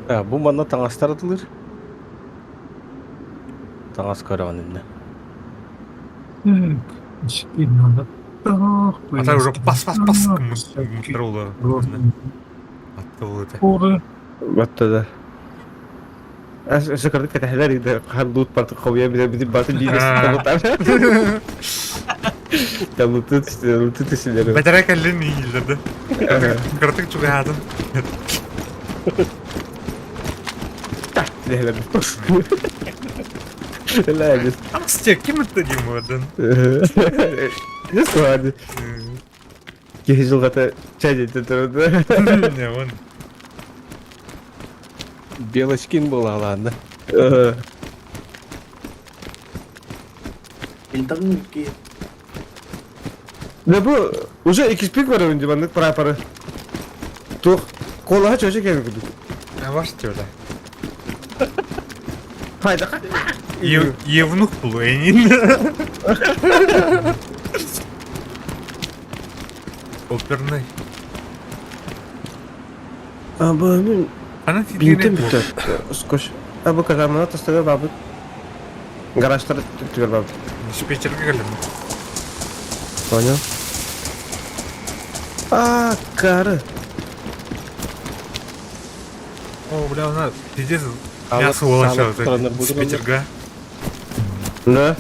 А, бу манна таҥастар атылыр. Таҥас көрөҕүн иннэ. Теперь надо так. А так уже пас пас пас Аттылыта. Баттада. Шакырды кәтәһләр иде, хан лут парты қоя бит бит батын дийде лут. Там луты луты төсүләр. Бәтәрә кәллен ийлерде. Кыртык чугатын. Ләлә. Ләлә. Амсте ким это димоден? Не слади. Киһи жылгата чай дете турду. Не, он. Белочкин была, ладно. Интернетки. Да бу уже XP бар önce маннык пара-пара. Тух колаха чөчө кем кудук. А ваш тёля. Хайда. Евнух был, энин. Оперный. А бу мен Ана бинтем бүтө. Скош. А бу казармана тастыгы бабыт. Гаражтар түгөр бабыт. Диспетчерге кэллим. Понял. А, кары. О, бля, она пиздец мясо волоча. Диспетчерга. Да.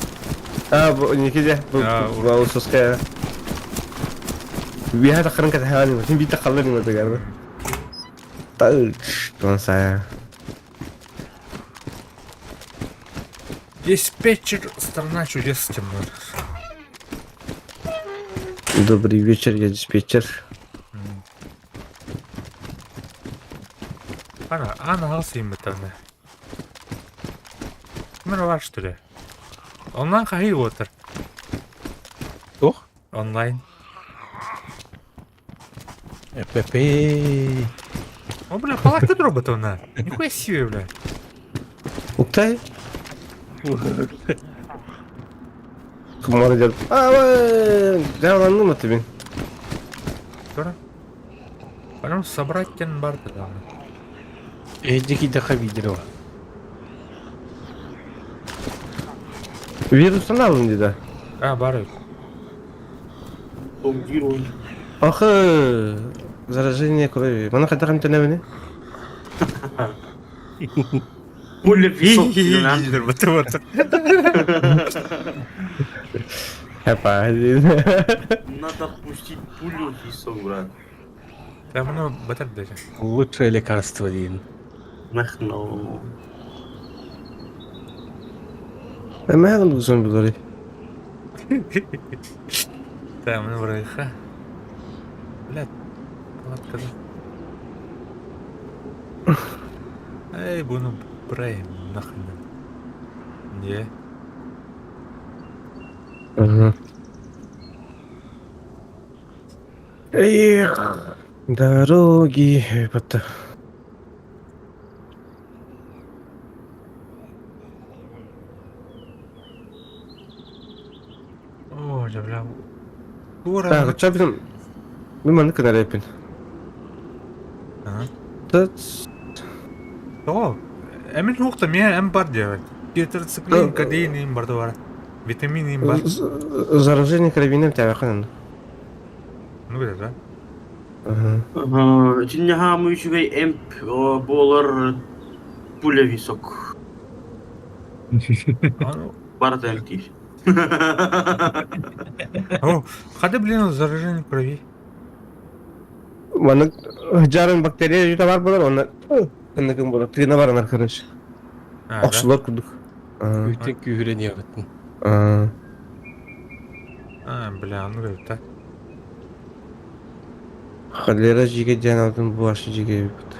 А, бу никиде. Бу бу суская. Бия тахырын катахани, син бит тахаллы нима дегәрбе. Таш, тонсая. Диспетчер страна чудес темно. Добрый вечер, я диспетчер. Ана, ана алсыймытаны. Кимэр бар что ли? Онлайн хаһыы отыр? Туох? Онлайн. Эпэпэй. О, бля, палатка дроботовна. Нихуя себе, бля. Уктай? Молодец. А, жаланным это мин. Тура. Потом собрать тен бар тогда. Эдики даха видела. Вирустан алын дейді. А, бары. Зомбируй. Охы, заражение крови. Мана қайда қамтана Пуля в висок. Вот, вот. Хапа. Надо пустить пулю в висок, брат. Там ну батар даже. Лучшее лекарство дейін. Нахно. Эмэ гын зомбилары. Там ну врыха. Бля, палатка да. Эй, буну брейм нахрен. Не. Ага. Эх, дороги, это. О, бля, бля. Ура. Так, ча бин. Мен маны кынар эпин. Ага. Та О, эмин хуқта мен эм бар делать. Тетрациклин, кодеин им бар бар. Витамин им бар. Заражение кровиным тябакын. Ну где, да? Ага. Ага, Чинняха үчүгэй эмп буолар пуля в висок. А, ну, Барата эмтиир. О, хады, блин, заражение крови. Маны жарын бактерия жүтә бар булар, оны кынныкын булар. Тыгына бар анар короче. А, да? Окшулар курдук. Ага. Үтен күйірен ебіттін. Ага. А, бля, ну говорит, так. Холера жиге жан алдым бу ашы жиге бит.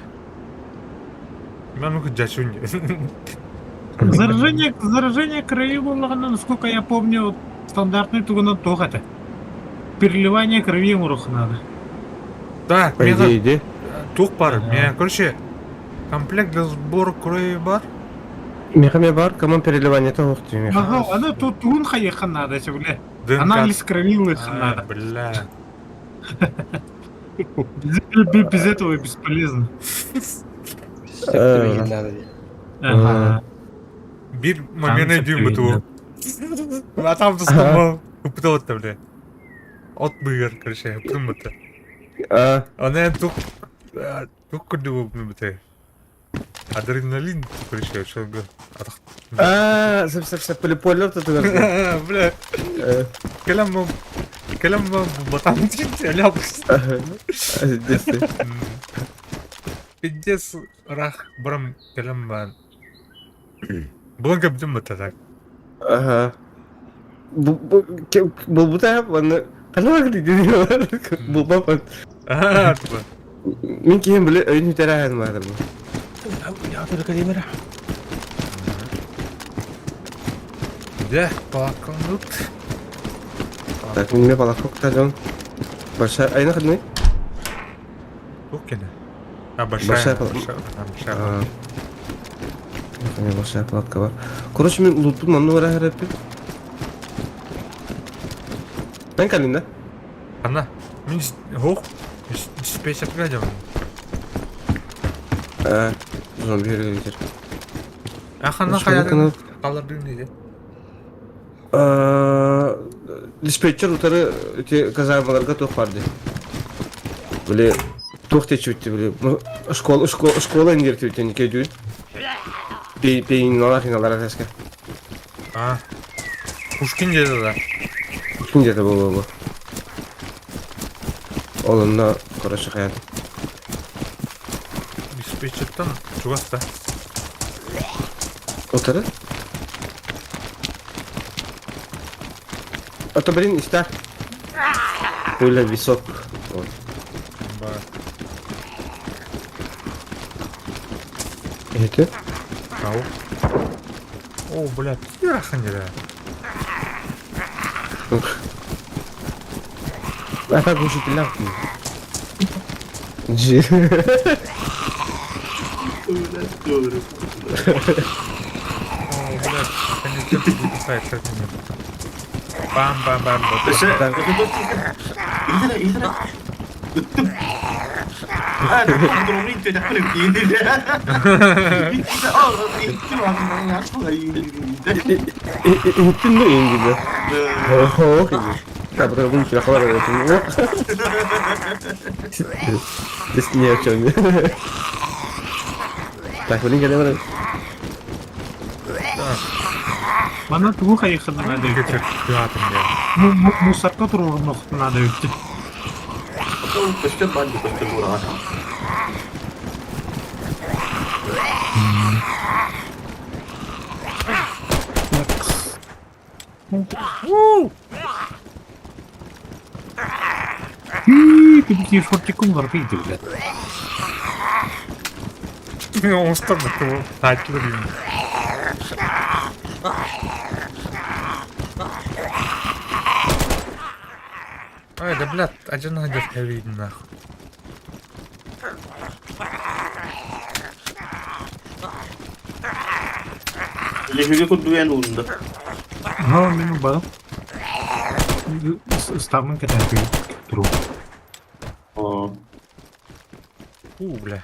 Мен ну жачун. Заражение, заражение крови было, насколько я помню, стандартный тугунан туох это. Переливание крови урух надо. Так, По мен идее, иди. тух бар. Мен, короче, комплект для сбора крови бар. Мехаме бар, коман переливание того меха. Ага, она тут тугун хаехан надо, бля. ДНК. Анализ крови лыхан А, надо. бля. Без, без этого бесполезно. Надо. Ага. Бир момент дюм буту. А там Ага. то бля. От быгар, короче, пымыта. А, Она тух тух курду буту. Адреналин, короче, что а, сеп сеп сеп полиполер то ты. Бля, кэлэм кэлэм батан ля. Пиздец, рах, брам, кэлэм бан. Буланка бдым бата так. Ага. Бу бу бу та аны канал диде. Бу бу. А, типа. Мин киһин биле өйүн үтәрәһен баатыр бу. Я только демер. Да, палаканут. Так, мин балакок та жон. Большая, айна хадны? Кукина. А, большая. Большая палатка. Большая, а, большая. А. Большая палатка бар. Короче, мин лутун манны бара хәрәппин. Мен калин да? Она. Мин хох. Диспетчер глядел. А, зомби хәрәппин. Ах, она Шуны хаят. Калыр диде. Диспетчер утары эти казармаларга туох барды. Били туох течүтти били. Школа школа школа индиртүтен кедү. Пей пейин алар әске. А. Пушкин деді да. Ким где-то было бы. Олонно, короче, хаят. Диспетчертан чугаста. Утары? А то, блин, иста. Пуля в висок. Вот. Ба. Это? Ау. О, блядь, ыарахан дьэ. А как учителя? Джи. О, блядь, кондиционер выдыхает как минимум. Бам-бам-бам. Өссө Так. Иһитэ иһитэ. Ыттым. А, дронун иттэ Иһиттин да иҥгиде. Ох, Кабрабын сүрэхлэр Здесь ни о чем. Так, блин, кэлэ баран. Манна тугу хайыххына наада эбит? Мусорка туруорунуоххун наада эбит. Көстөр бар көстөр бураҕа. Ты шортиком ларпейте, блядь. Оҥостор тааччылар Ай, да блядь, один надежда видно нахуй. Лехүгэ курдуйан уунда. Ну, мин убадым. Ыстаммын кэтээн туру. Оо. Фу, бля.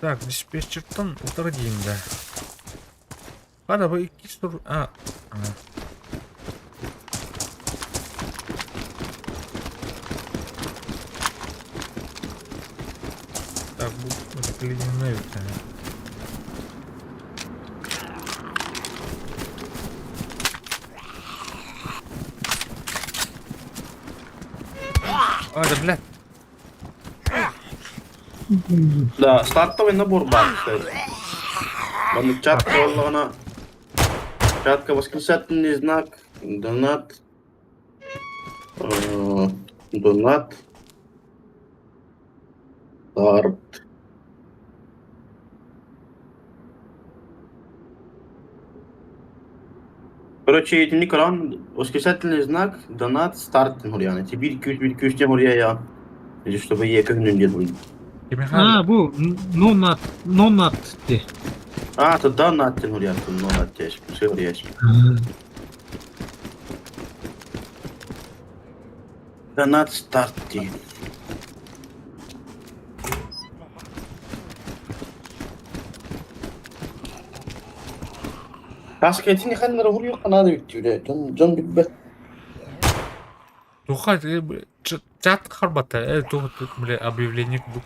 Так, диспетчертан утары диин да. Хана бу иккис тур... А, а. Так, бу ледяной А, да, блядь. Да, стартовый набор бар, кстати. Маннык чатка буоллаҕына чатка восклицательный знак, донат, донат, старт. Короче, итинник көрөн восклицательный знак, донат, старт диэн хоруйаҕын. Ити биир күүс биир күүс диэн хоруйа Или чтобы ийэ көһүнүн диэн буолла. А, бу нонат, нонат дии. А, то донат диэн хоруйааттын, нонат диэш, хоруйааш. Донат старт дии. Каскетини ханнара уруйуохха наада эбит дии, дьон дьон билбэт. Туха чат харбата, тух бля объявление бу.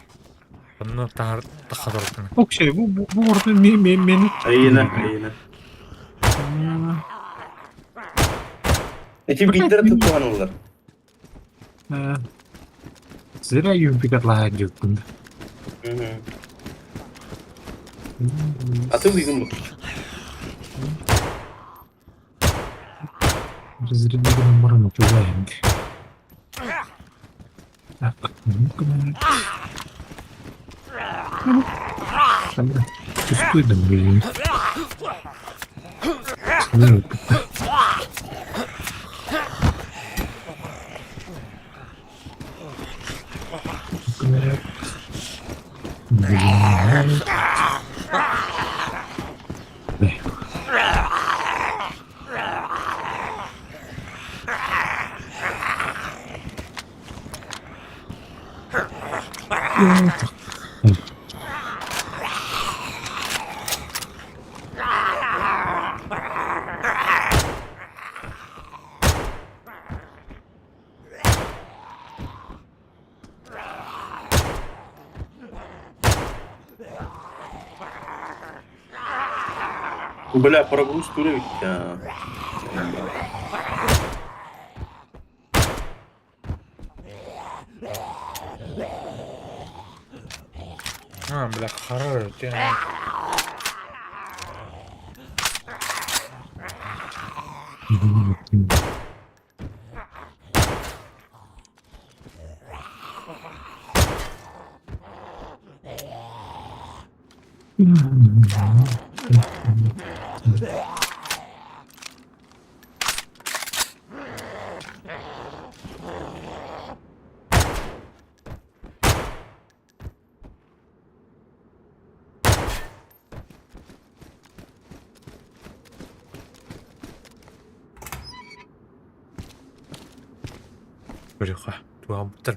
Онно тахар тахадартын. Окей, бу бу бу орда ми ми мени Айына, айына. Эти биирдэрэ туттуһан ыллар. Зря юмпикатлаһан дьыттын. А ты выгон. Разрядили баран чугаем. Так, ну-ка, Пустой да, блин. Блин. Бля, прогруз тура А, бля, хорош, ты. Көрүөххэ, туһаммыттар.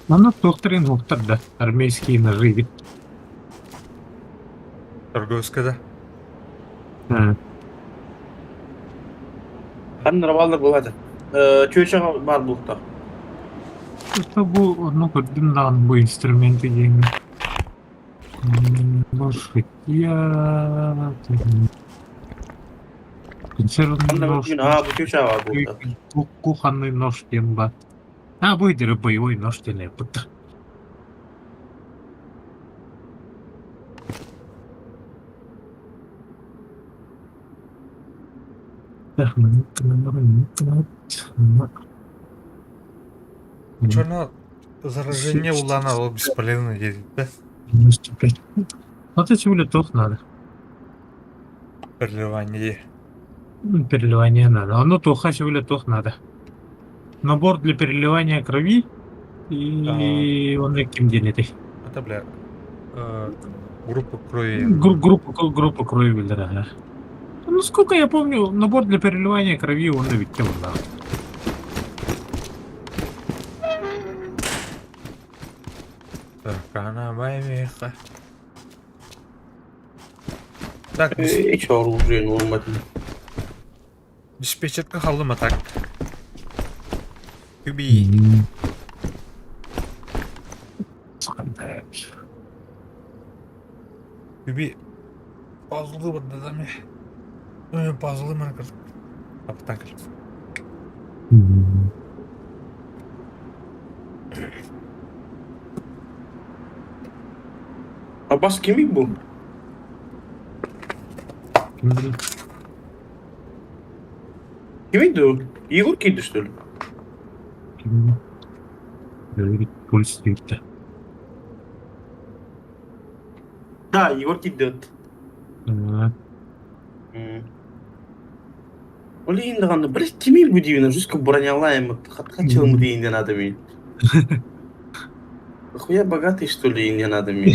Манна туохтарын уһуктар да, армейские ножи эбит. Торговская да? Ханна баллар буолата. Чүөчэҕэ баар буолта. Это бу онно көрдүм даҕаны бу инструменты диэҥҥэ. Нож я консервный Ханна нож, бүтүн аа бу чүөчэҕэ баар буолта. кухонный нож диэн баар. А бу өйдөрө боевой нож диэн эппит. Черно заражение улана ол бесполезно диэбит да? 95. Вот эти улетов надо. Переливание. Ну, Переливание надо. Оно туха улетов надо. Набор для переливания крови и он каким день этой. Это, бля, группа крови. Группа крови, да. ага. Ну, сколько я помню, набор для переливания крови, он ведь тем, да. Так, она мамиха. Так, Hiç оружие olmadı. диспетчерка халыма так. Күби. Күби. Пазлы вот да ми. Пазлы маркер. Так. Abbas kimi bu? Kim bilir? Kimiydi o? Igor кийdi что ли? Kim bilir? Polis deyip Да, Егор кийди. de. Ол иһин даҕаны били кимий бу диибин жестко бронялаем хатхачылым диин надо мне. Хуя богатый что ли не надо мне.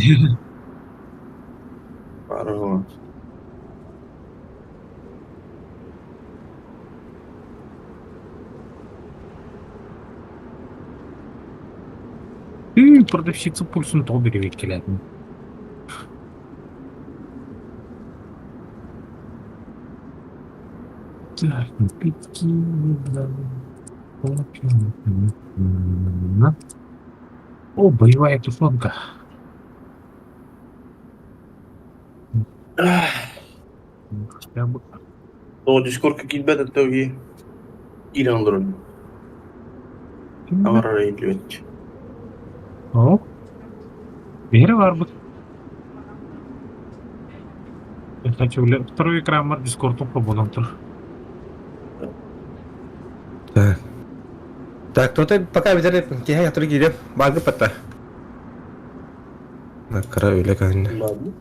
Пару. Продавщица пульсун тоҕо биэрбит кэлээтин. Так, напитки... О, боевая тушенка. Хотя бы... О, Дискордка киирбэт эттэги киирэн олорон. Аварар иһиллибэт. О, Вера барбыт. Я хочу второй экран бар Дискордун пробонон тур. Так. Так, кто-то пока видели, киһи ятыр киирем, бааргы патта. Кыра үлэ көһүннэ. Ладно.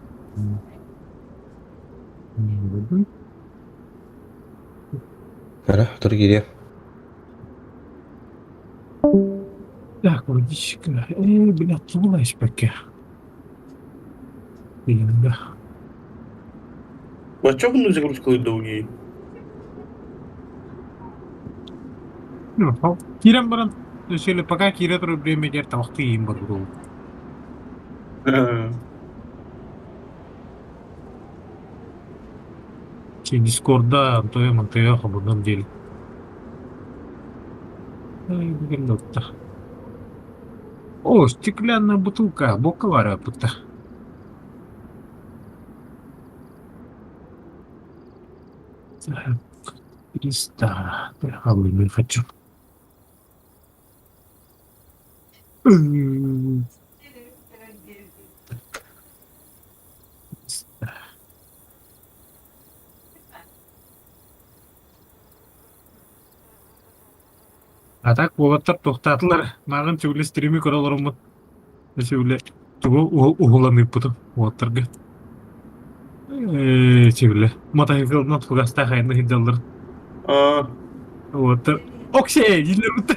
Кыра, отур киириэм. Так, водичка. Бля, тула испеке. Да. А чё вы загрузка долгие? Ну, киирэн баран, өсөлө пока киирэ турар бириэмэтигэр табахтыы иһин барбыт Дискорда, Антоя, Монтея, хабынан деле. Ай, О, стеклянная бутылка, бока будто. Так, 300. Не хочу. А так уолаттар туохтаатылар, мааҕын сөбүлэ стрими көрө олороммут сөбүлэ тугу уһулан ыыппытым уолаттарга. Сөбүлэ мотоциклынан фугастаах айанна сылдьаллар. Аа. Уолаттар «Оксей!» дииллэр бутта.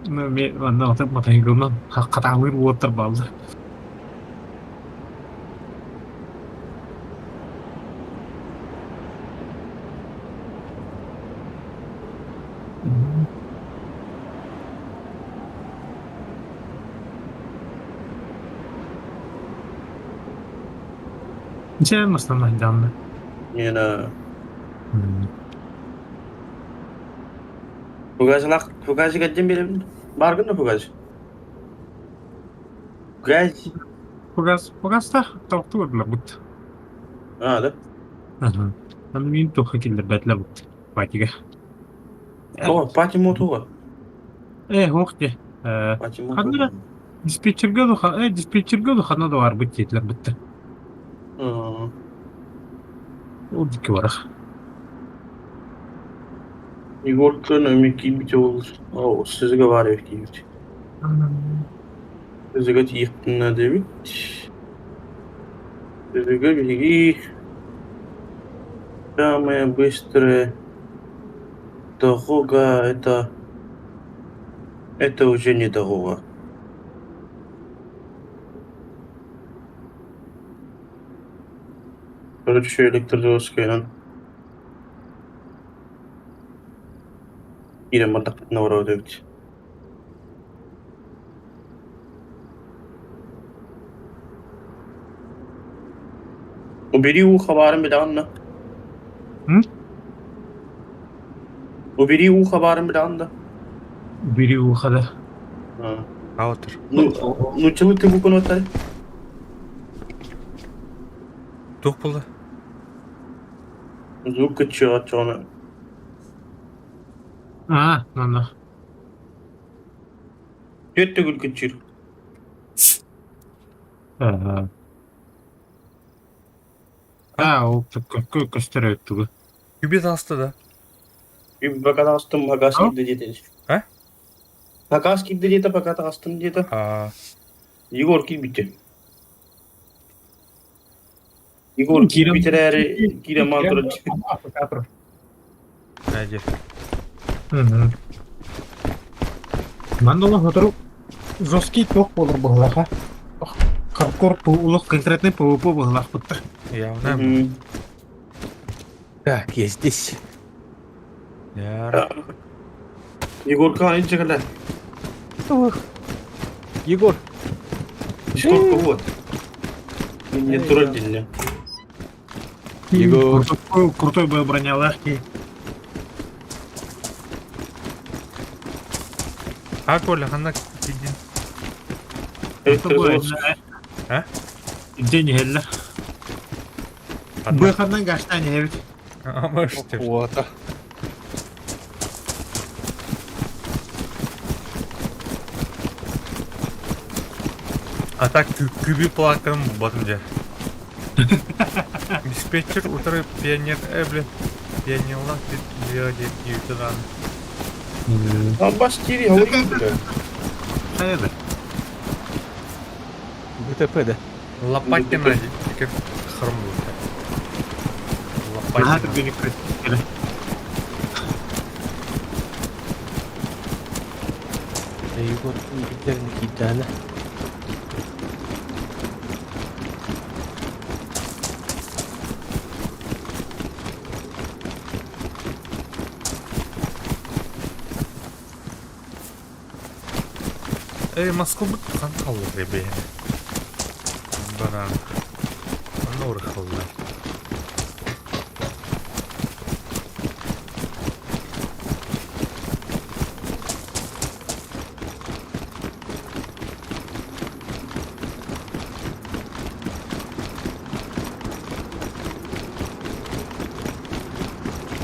Ну, манна мотоциклынан хатаалыыр уолаттар бааллар. Дьэ, основной данные. Миэнэ Фугасылах фугасы кэрдин биэрэбин. Бааргын да фугас? Фугас. Фугас, фугастаах тоқтуу бут. Аа да. Ага. Аны мин туохха киллэрбэтилэр бут. Патига. О, пати мотуга. Уох дии. Пати Ханна мотуга. диспетчергэ духа, диспетчергэ духана да барбыт диэтилэр бытта. Аа. Ол дикки барах. Егорка нөмө киирбитэ ол сызыга баар эбит киирбит. Сызыга тиийиэхпин наада эбит. Сызыга биһиги самая быстрая дорога это уже не дорога. Короче, электрозаводскайынан киирэн бардахпытына барабыт эбит. Убери ухо баарын билэҕин да? М? Убери ухо баарын билэҕин да? Убери ухо да. А. Аутер. Ну, нууччалыы ты букваны Туох буолла? Звук кыччыга А, ну-ну. Түөрт төгүл кыччыыр. Ага. А, ол көстөр өттүгү. Күбүт аста да. Пока таҕыстым, хакас А? киирдэ диэтэ. А? Хакас киирдэ диэтэ, пока таҕыстым диэтэ. А, Егор киирбитэ. Егор Киирэн киирбит эрээри киирэн маан турар. найди. Манна сотору жесткий тох буолар быһылаха. Хардкор улух конкретный ПВП быһылаахпыттар. Явно. Мгм. Так, я здесь. Яр. Егорка илдьэ кэлэ. Ох. Егор. Сколько вот. Не турар динне. Егор. Крутой, крутой бронялах ки. А, Коля, ханна тиийдин? Электрозаводск. А? День хелле. Ханна? Быханнан гаштан эбит. А, можете. Вот. А так күбү плакам булбатым дьэ. Диспетчер утары пионер, блин, пионерлах диэбитэ Албас киири, ол киирдэ. Хайда. ДТП, да? Лопатина диэки хромбута. Наһаа Лопатина. түргэнник көттүлэр. Егор биллэрин киирдэҕинэ. Эй, Москву хан халлы бе. Баран. Нор халлы.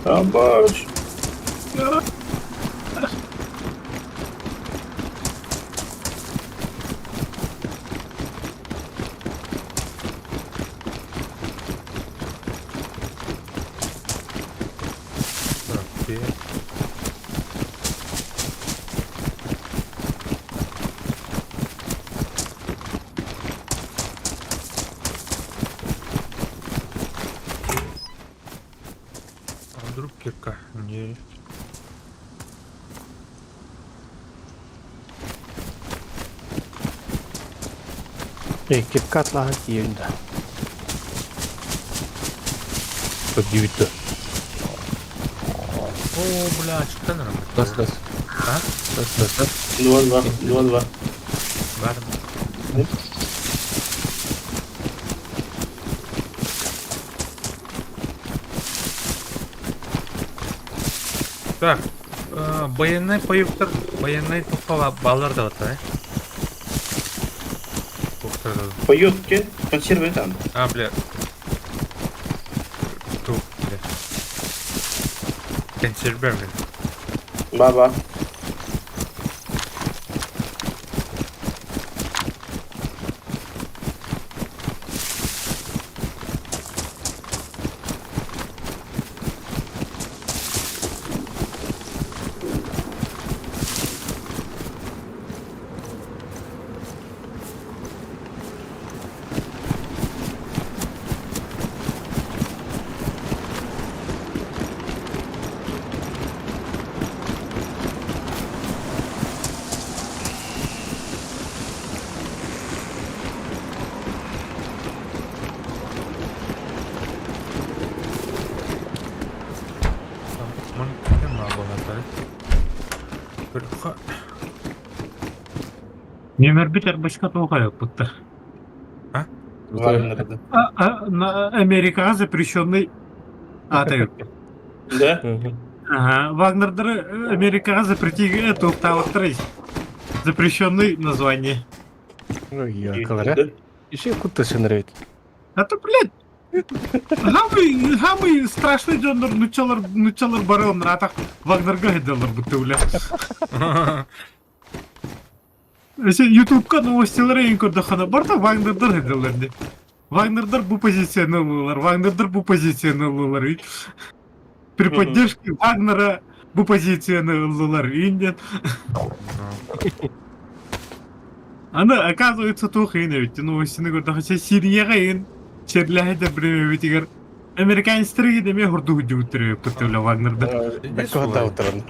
Табаш. Так, привет. А вдруг кирка? Не. Эй, кирка атлаһан тиийэн да. Көрдүүбүт да. О, бля, что нормально? Бас бас. А? Бас бас. 2-2, 2-2. Бар. Так, байыаннай паёктар, байыаннай тухха баалар да баттар, э? Туохтар да. Поётки, консервы там. А, бля. Тух, бля. Консервер, бля. Баба. Там, мон, кем буолар, Көрөххө. Нөмірбит арбашка тоға бұтты. А? Вагнер. На Америкаға запрещенный аты. Да? Ага, Вагнердеры Америкаға запретили тоқталықтыр. Запрещенный название. Ну, я говоря. Еще куда все нравится. А то, блядь, Хамый, хамый страшный дьоннор, нучалар, нучалар барылын ратах Вагнерга хеделар бутты, бля. Если Ютубка новостилары ең көрді барда Вагнердар хеделар де. Вагнердар бу позицияны ылылар, Вагнердар бу позицияны ылылар. При поддержке Вагнера бу позицияны ылылар. Индия. Ну, Аны, оказывается, туох иин эбит. Новостины көрді. Хотя Сирияға ең черләһе дә бір битигер. Американецтерге деме хурду хүдүгүттер бутты Вагнерда. Бәккә утырын.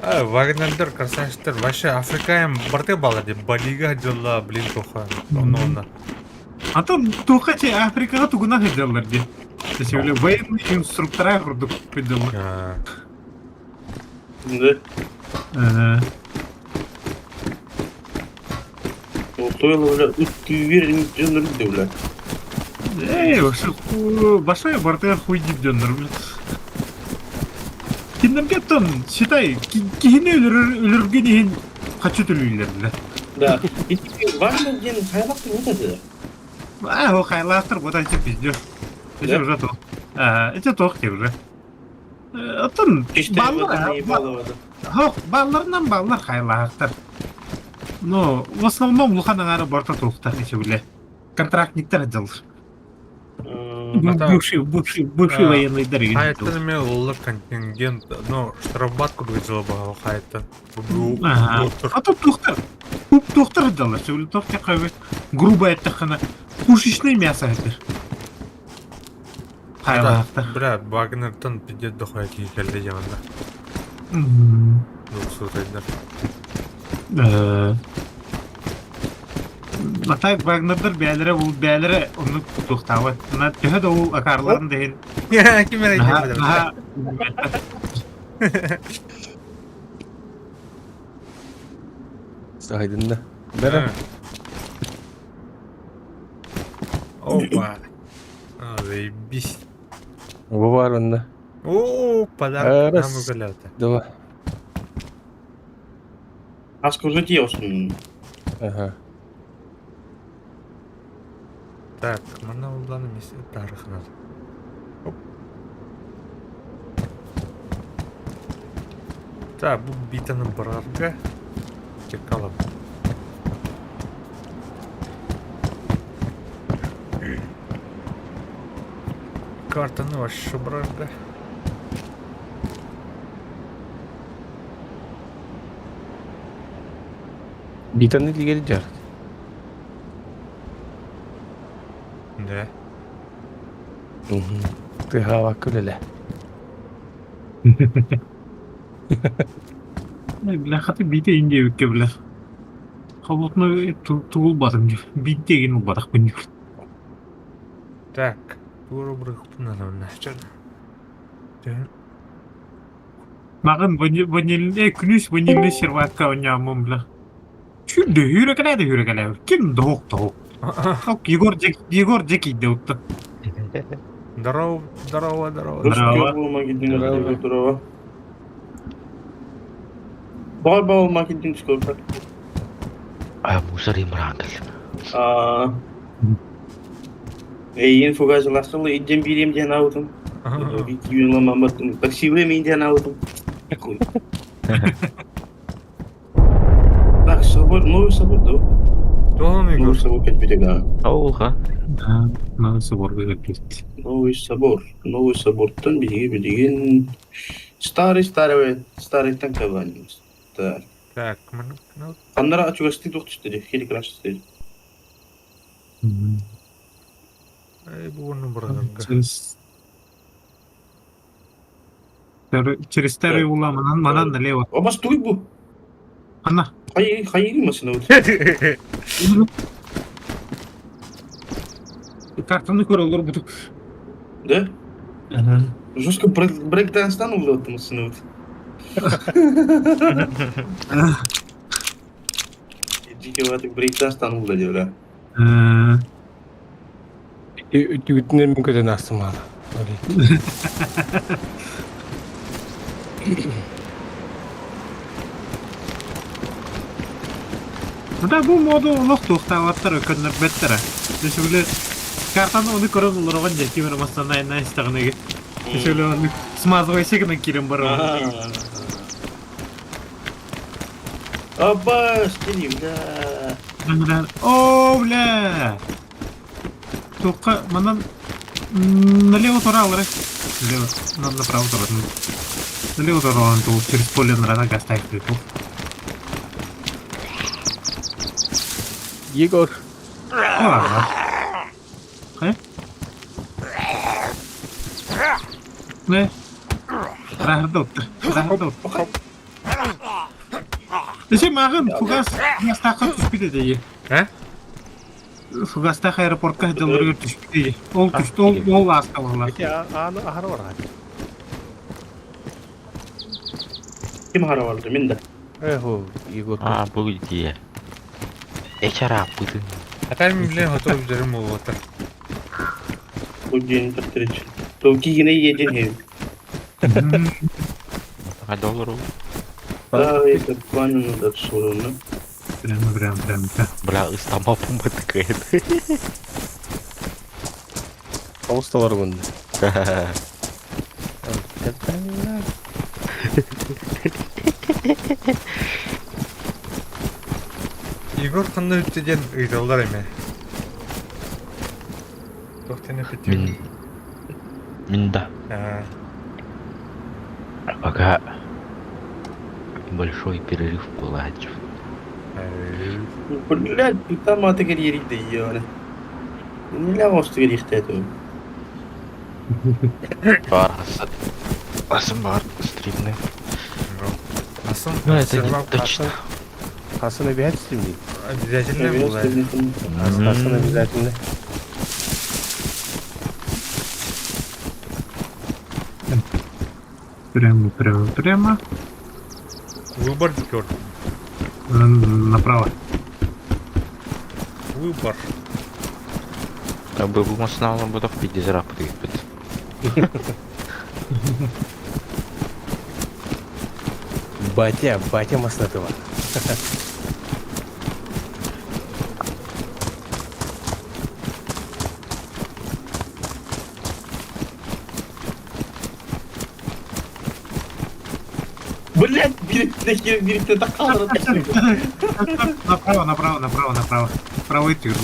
А, Вагнердер, красавчиктар, вообще Африкаем барты бала деп, Балига дела, блин, тоха. Онно, онно. А то туха че Африкаға тугуна хеделлер ди. Төсөйле военный инструктора хурду хеделлер. А, Да. Э, Стоило, бля, уверен, бля. Эй, вообще, башай бартыгар хуй дип дөннөр, бля. Киндерге тон, считай, кихини өлөргөн иһин хочу төлүйлер, бля. Да. И теперь Вагнер ден хайлак вот это. А, о, хайлаахтар, вот эти пиздёж. Эти Да? уже то. А, эти тохти уже. Оттон баллар, Хох, балларынан баллар хайлаахтар. Но в основном улахан аҥаара барыта туохтар эти бля. Контрактниктар дьаллар. А Бывший, бывший, бывший А, военныйдар деген Хайттан эме улар контингент, ну, штрафбат курдук дьыла баҕа хайттан. Бу Ага. А то тухтар. Куп тухтар дьаллар. Сөбүлэ туох теккабы грубо эттэххинэ пушечное мясо этэр. Хайлаахтар. Бля, Вагнертан пиздец дохуя киһи кэллэ дьэ манна. Двухсотайдар. А так Вагнердар бээлэрэ ол бээлэрэ оннук туохтаабат. На төһө да ол акаарларын да иһин. Ким эрэ Наһаа- диэн наһаа- Сахайдын да. Бәрі. Опа. А, заебись. Бу бар онда. О, подарок Раз. нам угаляты. Два. А скажите, я Ага. Так, манна улланы мис тарых надо. Оп. Так, бу битаны барарга чекалап. Картаны вообще барарга. Битаны илигэр дьар. Да. Тыһаабакка үлэлэ. Бля, хаты биитэ индиэбиккэ бля. Холотно тугул батым биитэ эгин улбатах күннүк. Так, туора бырахпын Мағын ваниль, күнүс ванильный серватка оñааммын бля. Чүрдө hүүрөкэлээ hүүрөкэлээ. Ким доһук доһук. Ок, Егор Джек, Егор Джек иде утта. Здорово, здорово, здорово. Здорово. Здорово. Баар баал сколько? А, мусор и мракл. А. Эйин фугазыласылы идем бирем диэн аутум. Юнламаматтым. Такси время диэн аутум. Какой? Так, собор, новый собор, да? Туолан Новый Егор. собор кэлбитэ Оуха. Да, надо собор выглядеть. Новый собор. Новый собортан биһиги билигин старый старый старый танкование. Так. Так, ну, Аннара ачугасты тух түстери, хели краш түстери. ай, бугуну барарга. Через через старый ула манан манан налево. Обас туй бу. Ана. Хай хай машина вот. Картаны көрөлөр бутук. Да? Жестко брейк-данстан улдат машина вот. Дикий брейк-данстан улда бля. Түгүтүнен мен көтөн астым ала. Да бу моду олох туохтаабаттар өкөннөрбөттөрө. Төсүлө картаны ону көрөн олорогон же кимер мастанай найстагыныгы. Төсүлө ону смазывайся гына кирен барам. Абба, стили, бля. О, бля. Туохка манан налево тура алары. Налево, нам направо тура. Налево тура он тул через поле нарана гастай притул. Егор. Ага. Э? Не. Рахардотты. Рахардотты. Десе мағын фугас фугастаққа түспейді деге. Ә? Фугастақ аэропортқа жылдыргыр түспейді. Ол түсті, ол ол асталғылар. Эти аны ахары бар. Ким хара барды, мен да. Эхо, Егор. А, бу идея. Эчара бутын. А там, блин, готов дерьмо вот. Бу день повторить. То кигине еден хе. А доллару. Да, это планы надо сурно. Прямо, прямо, прямо. Бля, ыстама бомба такая. Ауысталар күнді. Егор ханна үттеден ыйталдар эме. Тохтене петен. Мин. Мин да. А, Пока большой перерыв был. Блядь, там атыгер ерикте яны. Не остыгер ихтет. Бар, Асым бар, стримны. ну. Асын, Ну, это не сервак точно. Хасан обязательно. Обязательно было. Хасан обязательно. Прямо, прямо, прямо. Выбор черт. Направо. Выбор. А бы бу масналым буду пиздец рапты. Батя, батя маснатова. Блять, бириттэ бириттэ таккалары Направо, направо, направо, направо. Правый тир.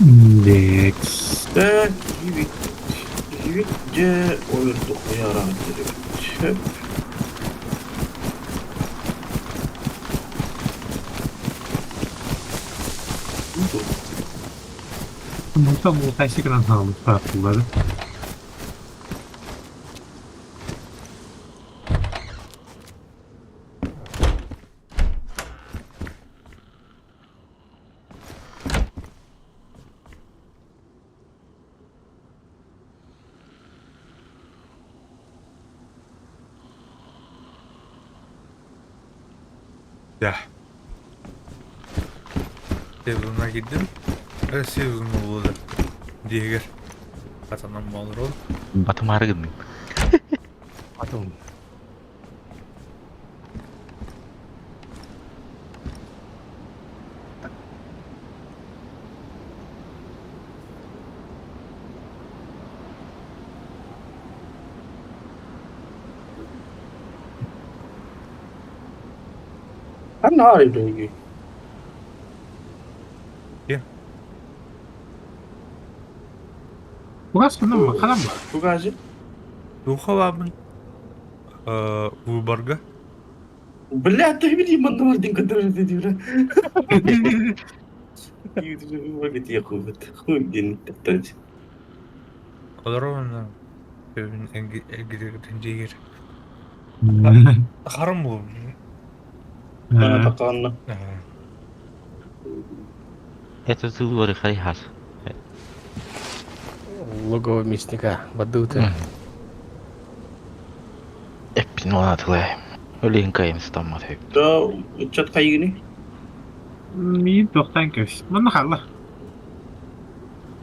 Индекс. Так, Жигит, ойырдық яран. Мунтан мултайсигынан хаалыктаатылары. Да. Sezonuna girdim. Ve sezon oldu. Diğer. Kazanan olur ol. Батымары гынным. Потом. Ханна арыйдыгы. Угас мына ханам ба? Тугажы. Духовамын. Выборга. Бля, ты види, мандавардин, который ты бля. Хуй топтать. Олар Эгер. Харым бұл. Ана таққанна. Это зылвары хайхас. Логово мясника. Бадута. Эппин онатылай. Өлейін кайым стаммат хеп. Да, чат қайгыны. Мин тоқтан көс. Мына хала.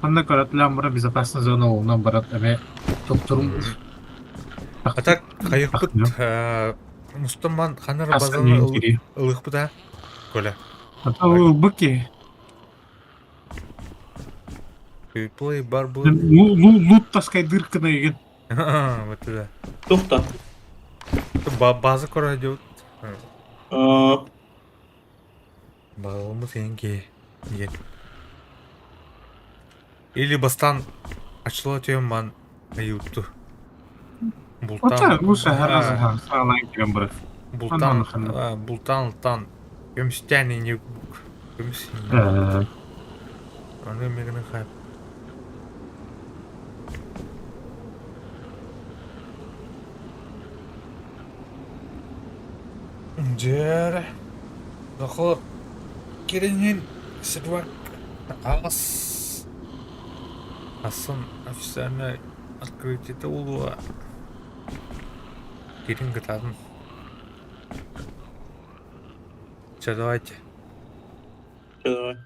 Анда көрөтлән бара безопасный зона олунан барат эме токтурум. А так кайыкпыт Мустаман ханар базаны ылыхпыт а? Коля. Ата ол быки. Плей бар был. Лут таскай дыркына деген. Вот это. Тоқта. База кора идет. Балымыз енге. Ел. Или бастан ачыла түйем ман аютту. Бултан. Ата лучше харазы саалайын деген бара. Бултан, Анан ханна. бултан тан. Көмүстән не көмүс. Аны мегене хайп. Жер. Доход. Керенин Сидвак. Ас. Асан официально открытие улуа. Керин гытадын. Все, давайте. Давай.